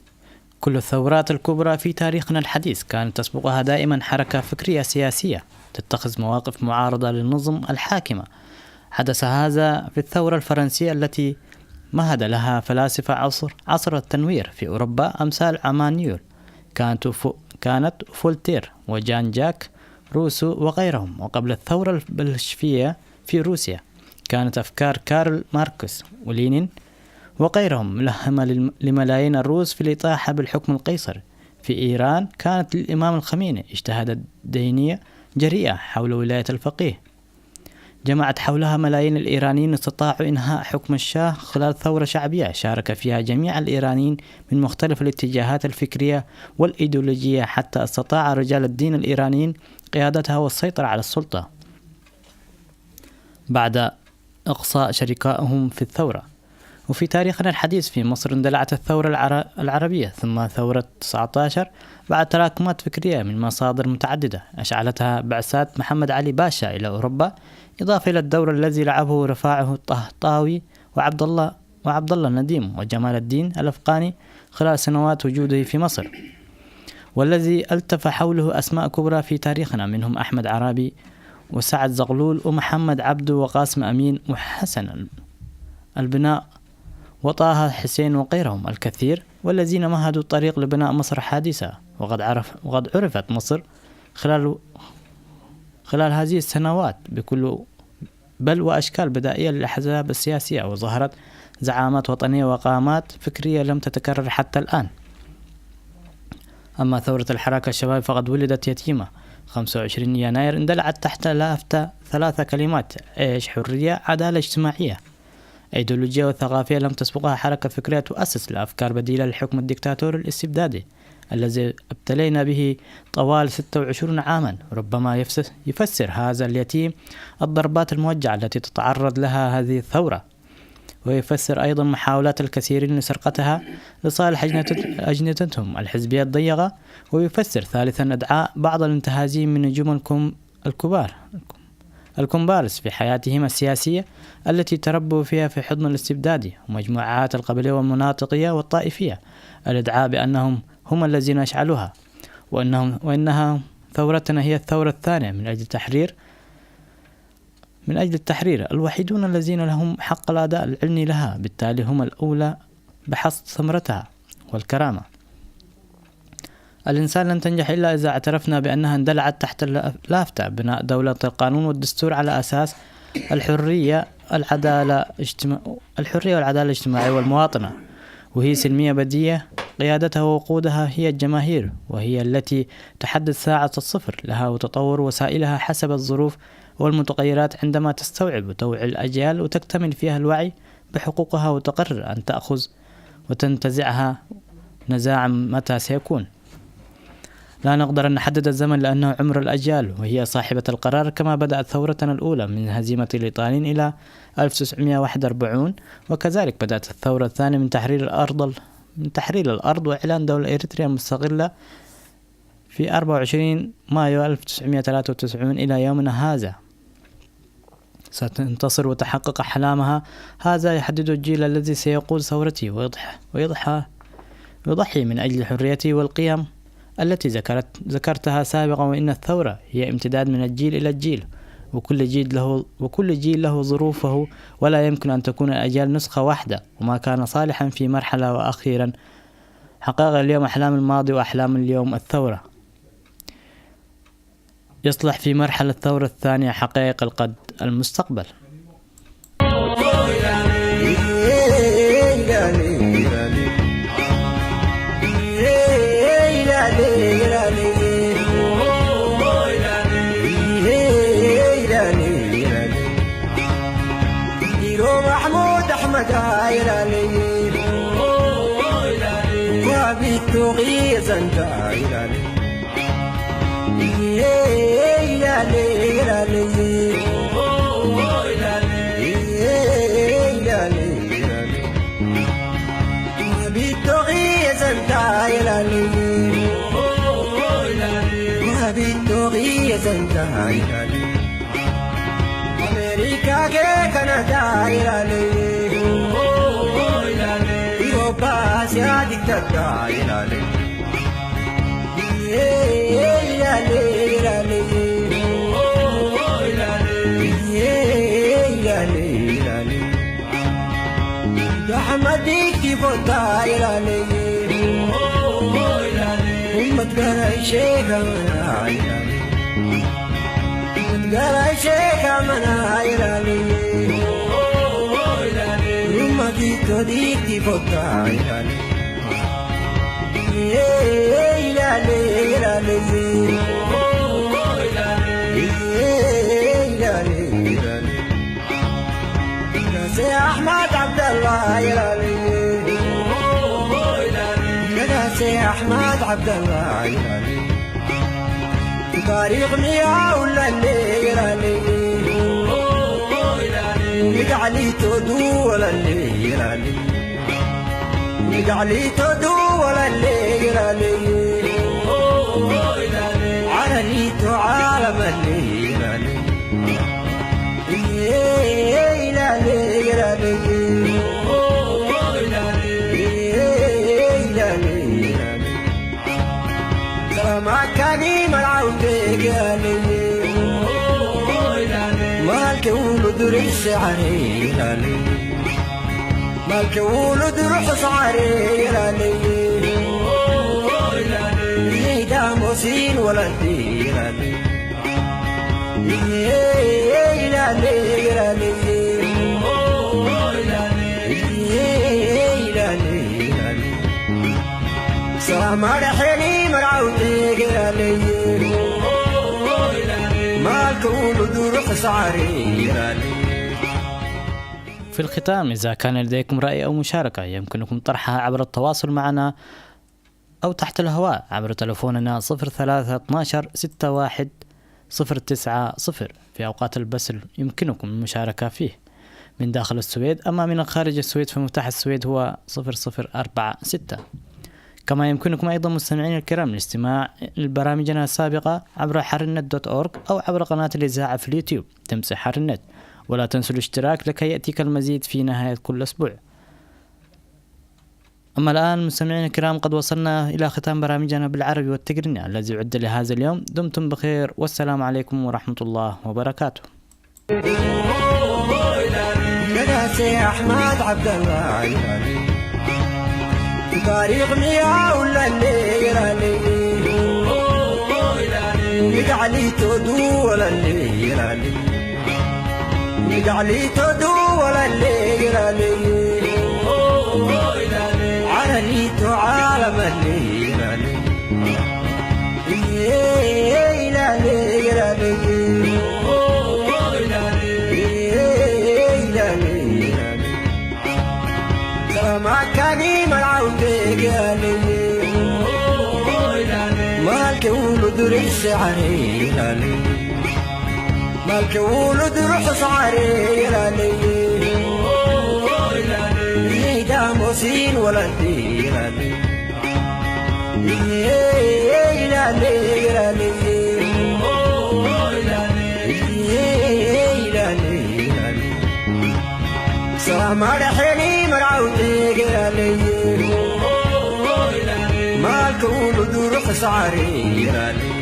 كل الثورات الكبرى في تاريخنا الحديث كانت تسبقها دائما حركة فكرية سياسية تتخذ مواقف معارضة للنظم الحاكمة. حدث هذا في الثورة الفرنسية التي مهد لها فلاسفة عصر، عصر التنوير في أوروبا، أمثال عمانيول كانت فو-، كانت فولتير وجان جاك روسو وغيرهم، وقبل الثورة البلشفية في روسيا كانت أفكار كارل ماركس ولينين وغيرهم ملهمة للم-، لملايين الروس في الإطاحة بالحكم القيصري. في إيران كانت للإمام الخميني اجتهادات دينية جريئة حول ولاية الفقيه، جمعت حولها ملايين الإيرانيين، استطاعوا إنهاء حكم الشاه خلال ثورة شعبية شارك فيها جميع الإيرانيين من مختلف الاتجاهات الفكرية والإيديولوجية، حتى استطاع رجال الدين الإيرانيين قيادتها والسيطرة على السلطة بعد إقصاء شركائهم في الثورة. وفي تاريخنا الحديث في مصر اندلعت الثورة العر-، العربية، ثم ثورة تسعتاشر، بعد تراكمات فكرية من مصادر متعددة أشعلتها بعثات محمد علي باشا إلى أوروبا، إضافة إلى الدور الذي لعبه رفاعه الطهطاوي وعبد الله، وعبد الله النديم وجمال الدين الأفغاني خلال سنوات وجوده في مصر، والذي ألتف حوله أسماء كبرى في تاريخنا، منهم أحمد عرابي وسعد زغلول ومحمد عبده وقاسم أمين وحسن البناء وطه حسين وغيرهم الكثير، والذين مهدوا الطريق لبناء مصر حديثة. وقد عرف-، وقد عرفت مصر خلال، خلال هذه السنوات بكل، بل وأشكال بدائية للأحزاب السياسية، وظهرت زعامات وطنية وقامات فكرية لم تتكرر حتى الآن. أما ثورة الحراك الشبابي فقد ولدت يتيمة. خمسة وعشرين يناير اندلعت تحت لافتة ثلاثة كلمات: عيش، حرية، عدالة اجتماعية. أيديولوجية وثقافية لم تسبقها حركة فكرية تؤسس لأفكار بديلة للحكم الدكتاتوري الاستبدادي الذي ابتلينا به طوال ستة وعشرين عامًا. ربما يفس-، يفسر هذا اليتيم الضربات الموجهة التي تتعرض لها هذه الثورة، ويفسر أيضًا محاولات الكثيرين لسرقتها لصالح أجنتة-، أجنتتهم الحزبية الضيقة، ويفسر ثالثًا إدعاء بعض الانتهازيين من نجوم الكم-، الكبار، الكومبارس في حياتهم السياسية التي تربوا فيها في حضن الاستبداد ومجموعات القبلية والمناطقية والطائفية، الإدعاء بأنهم هم الذين أشعلوها. وإنهم وإنها ثورتنا هي الثورة الثانية من أجل تحرير من أجل التحرير، الوحيدون الذين لهم حق الأداء العلني لها، بالتالي هم الأولى بحصد ثمرتها والكرامة. الإنسان لن تنجح إلا إذا اعترفنا بأنها اندلعت تحت اللافتة بناء دولة القانون والدستور على أساس الحرية العدالة اجتماع الحرية والعدالة الاجتماعية والمواطنة، وهي سلمية بدية قيادتها ووقودها هي الجماهير، وهي التي تحدد ساعة الصفر لها وتطور وسائلها حسب الظروف والمتغيرات عندما تستوعب وتوعي الأجيال وتكتمل فيها الوعي بحقوقها وتقرر أن تأخذ وتنتزعها نزاعا متى سيكون. لا نقدر أن نحدد الزمن لأنه عمر الأجيال، وهي صاحبة القرار كما بدأت ثورتنا الأولى من هزيمة الإيطاليين إلى ألف وتسعمائة وواحد وأربعين، وكذلك بدأت الثورة الثانية من تحرير الأرض من تحرير الأرض وإعلان دولة إريتريا مستقلة في أربعة وعشرين مايو ألف وتسعمائة وثلاثة وتسعين إلى يومنا هذا. ستنتصر وتحقق أحلامها. هذا يحدد الجيل الذي سيقود ثورته ويضح ويضحى ويضحي من أجل حريته والقيم التي ذكرت ذكرتها سابقا، وإن الثورة هي امتداد من الجيل إلى الجيل، وكل جيل له وكل جيل له ظروفه، ولا يمكن أن تكون الأجيال نسخة واحدة، وما كان صالحا في مرحلة وأخيرا حقق اليوم أحلام الماضي وأحلام اليوم الثورة. يصلح في مرحلة الثورة الثانية حقائق القد المستقبل. في الختام، إذا كان لديكم رأي أو مشاركة، يمكنكم طرحها عبر التواصل معنا أو تحت الهواء عبر تلفوننا صفر ثلاثة اثناعش ستة واحد صفر تسعة صفر في أوقات البث، يمكنكم المشاركة فيه من داخل السويد. أما من خارج السويد، فمفتاح السويد هو صفر صفر أربعة ستة. كما يمكنكم أيضا، مستمعينا الكرام، الاستماع لبرامجنا السابقة عبر حرنت دوت أورغ أو عبر قناة الإذاعة في اليوتيوب، تمسح حرنت. ولا تنسوا الاشتراك لكي يأتيك المزيد في نهاية كل أسبوع. أما الآن مستمعينا الكرام، قد وصلنا إلى ختام برامجنا بالعربي والتقريني الذي أعد لهذا اليوم. دمتم بخير، والسلام عليكم ورحمة الله وبركاته. መናሴ ኣሕመድ ዓብደላ ይላል ታሪኽ ሚያው ለሌ ይላል ንጋዕሊቶ ድወለሌ ይላል ንጋዕሊቶ ድወለሌ ይላል ዓረሊቶ ዓለመሌ ይላል ማካኒ መርዓውቴ ገያለይ ማልከ ውሉድ ርዕሲ ዓረ ይላለይ ማልከ ውሉድ ርዕሲ ዓረ ይላለይ ሜዳ ሞሲን ወለዲ ይላለይ ሰማርሐኒ መርዓውቲ ገራለይ ማልከ ውሉዱ ርሑስ ዓሪ ገራለይ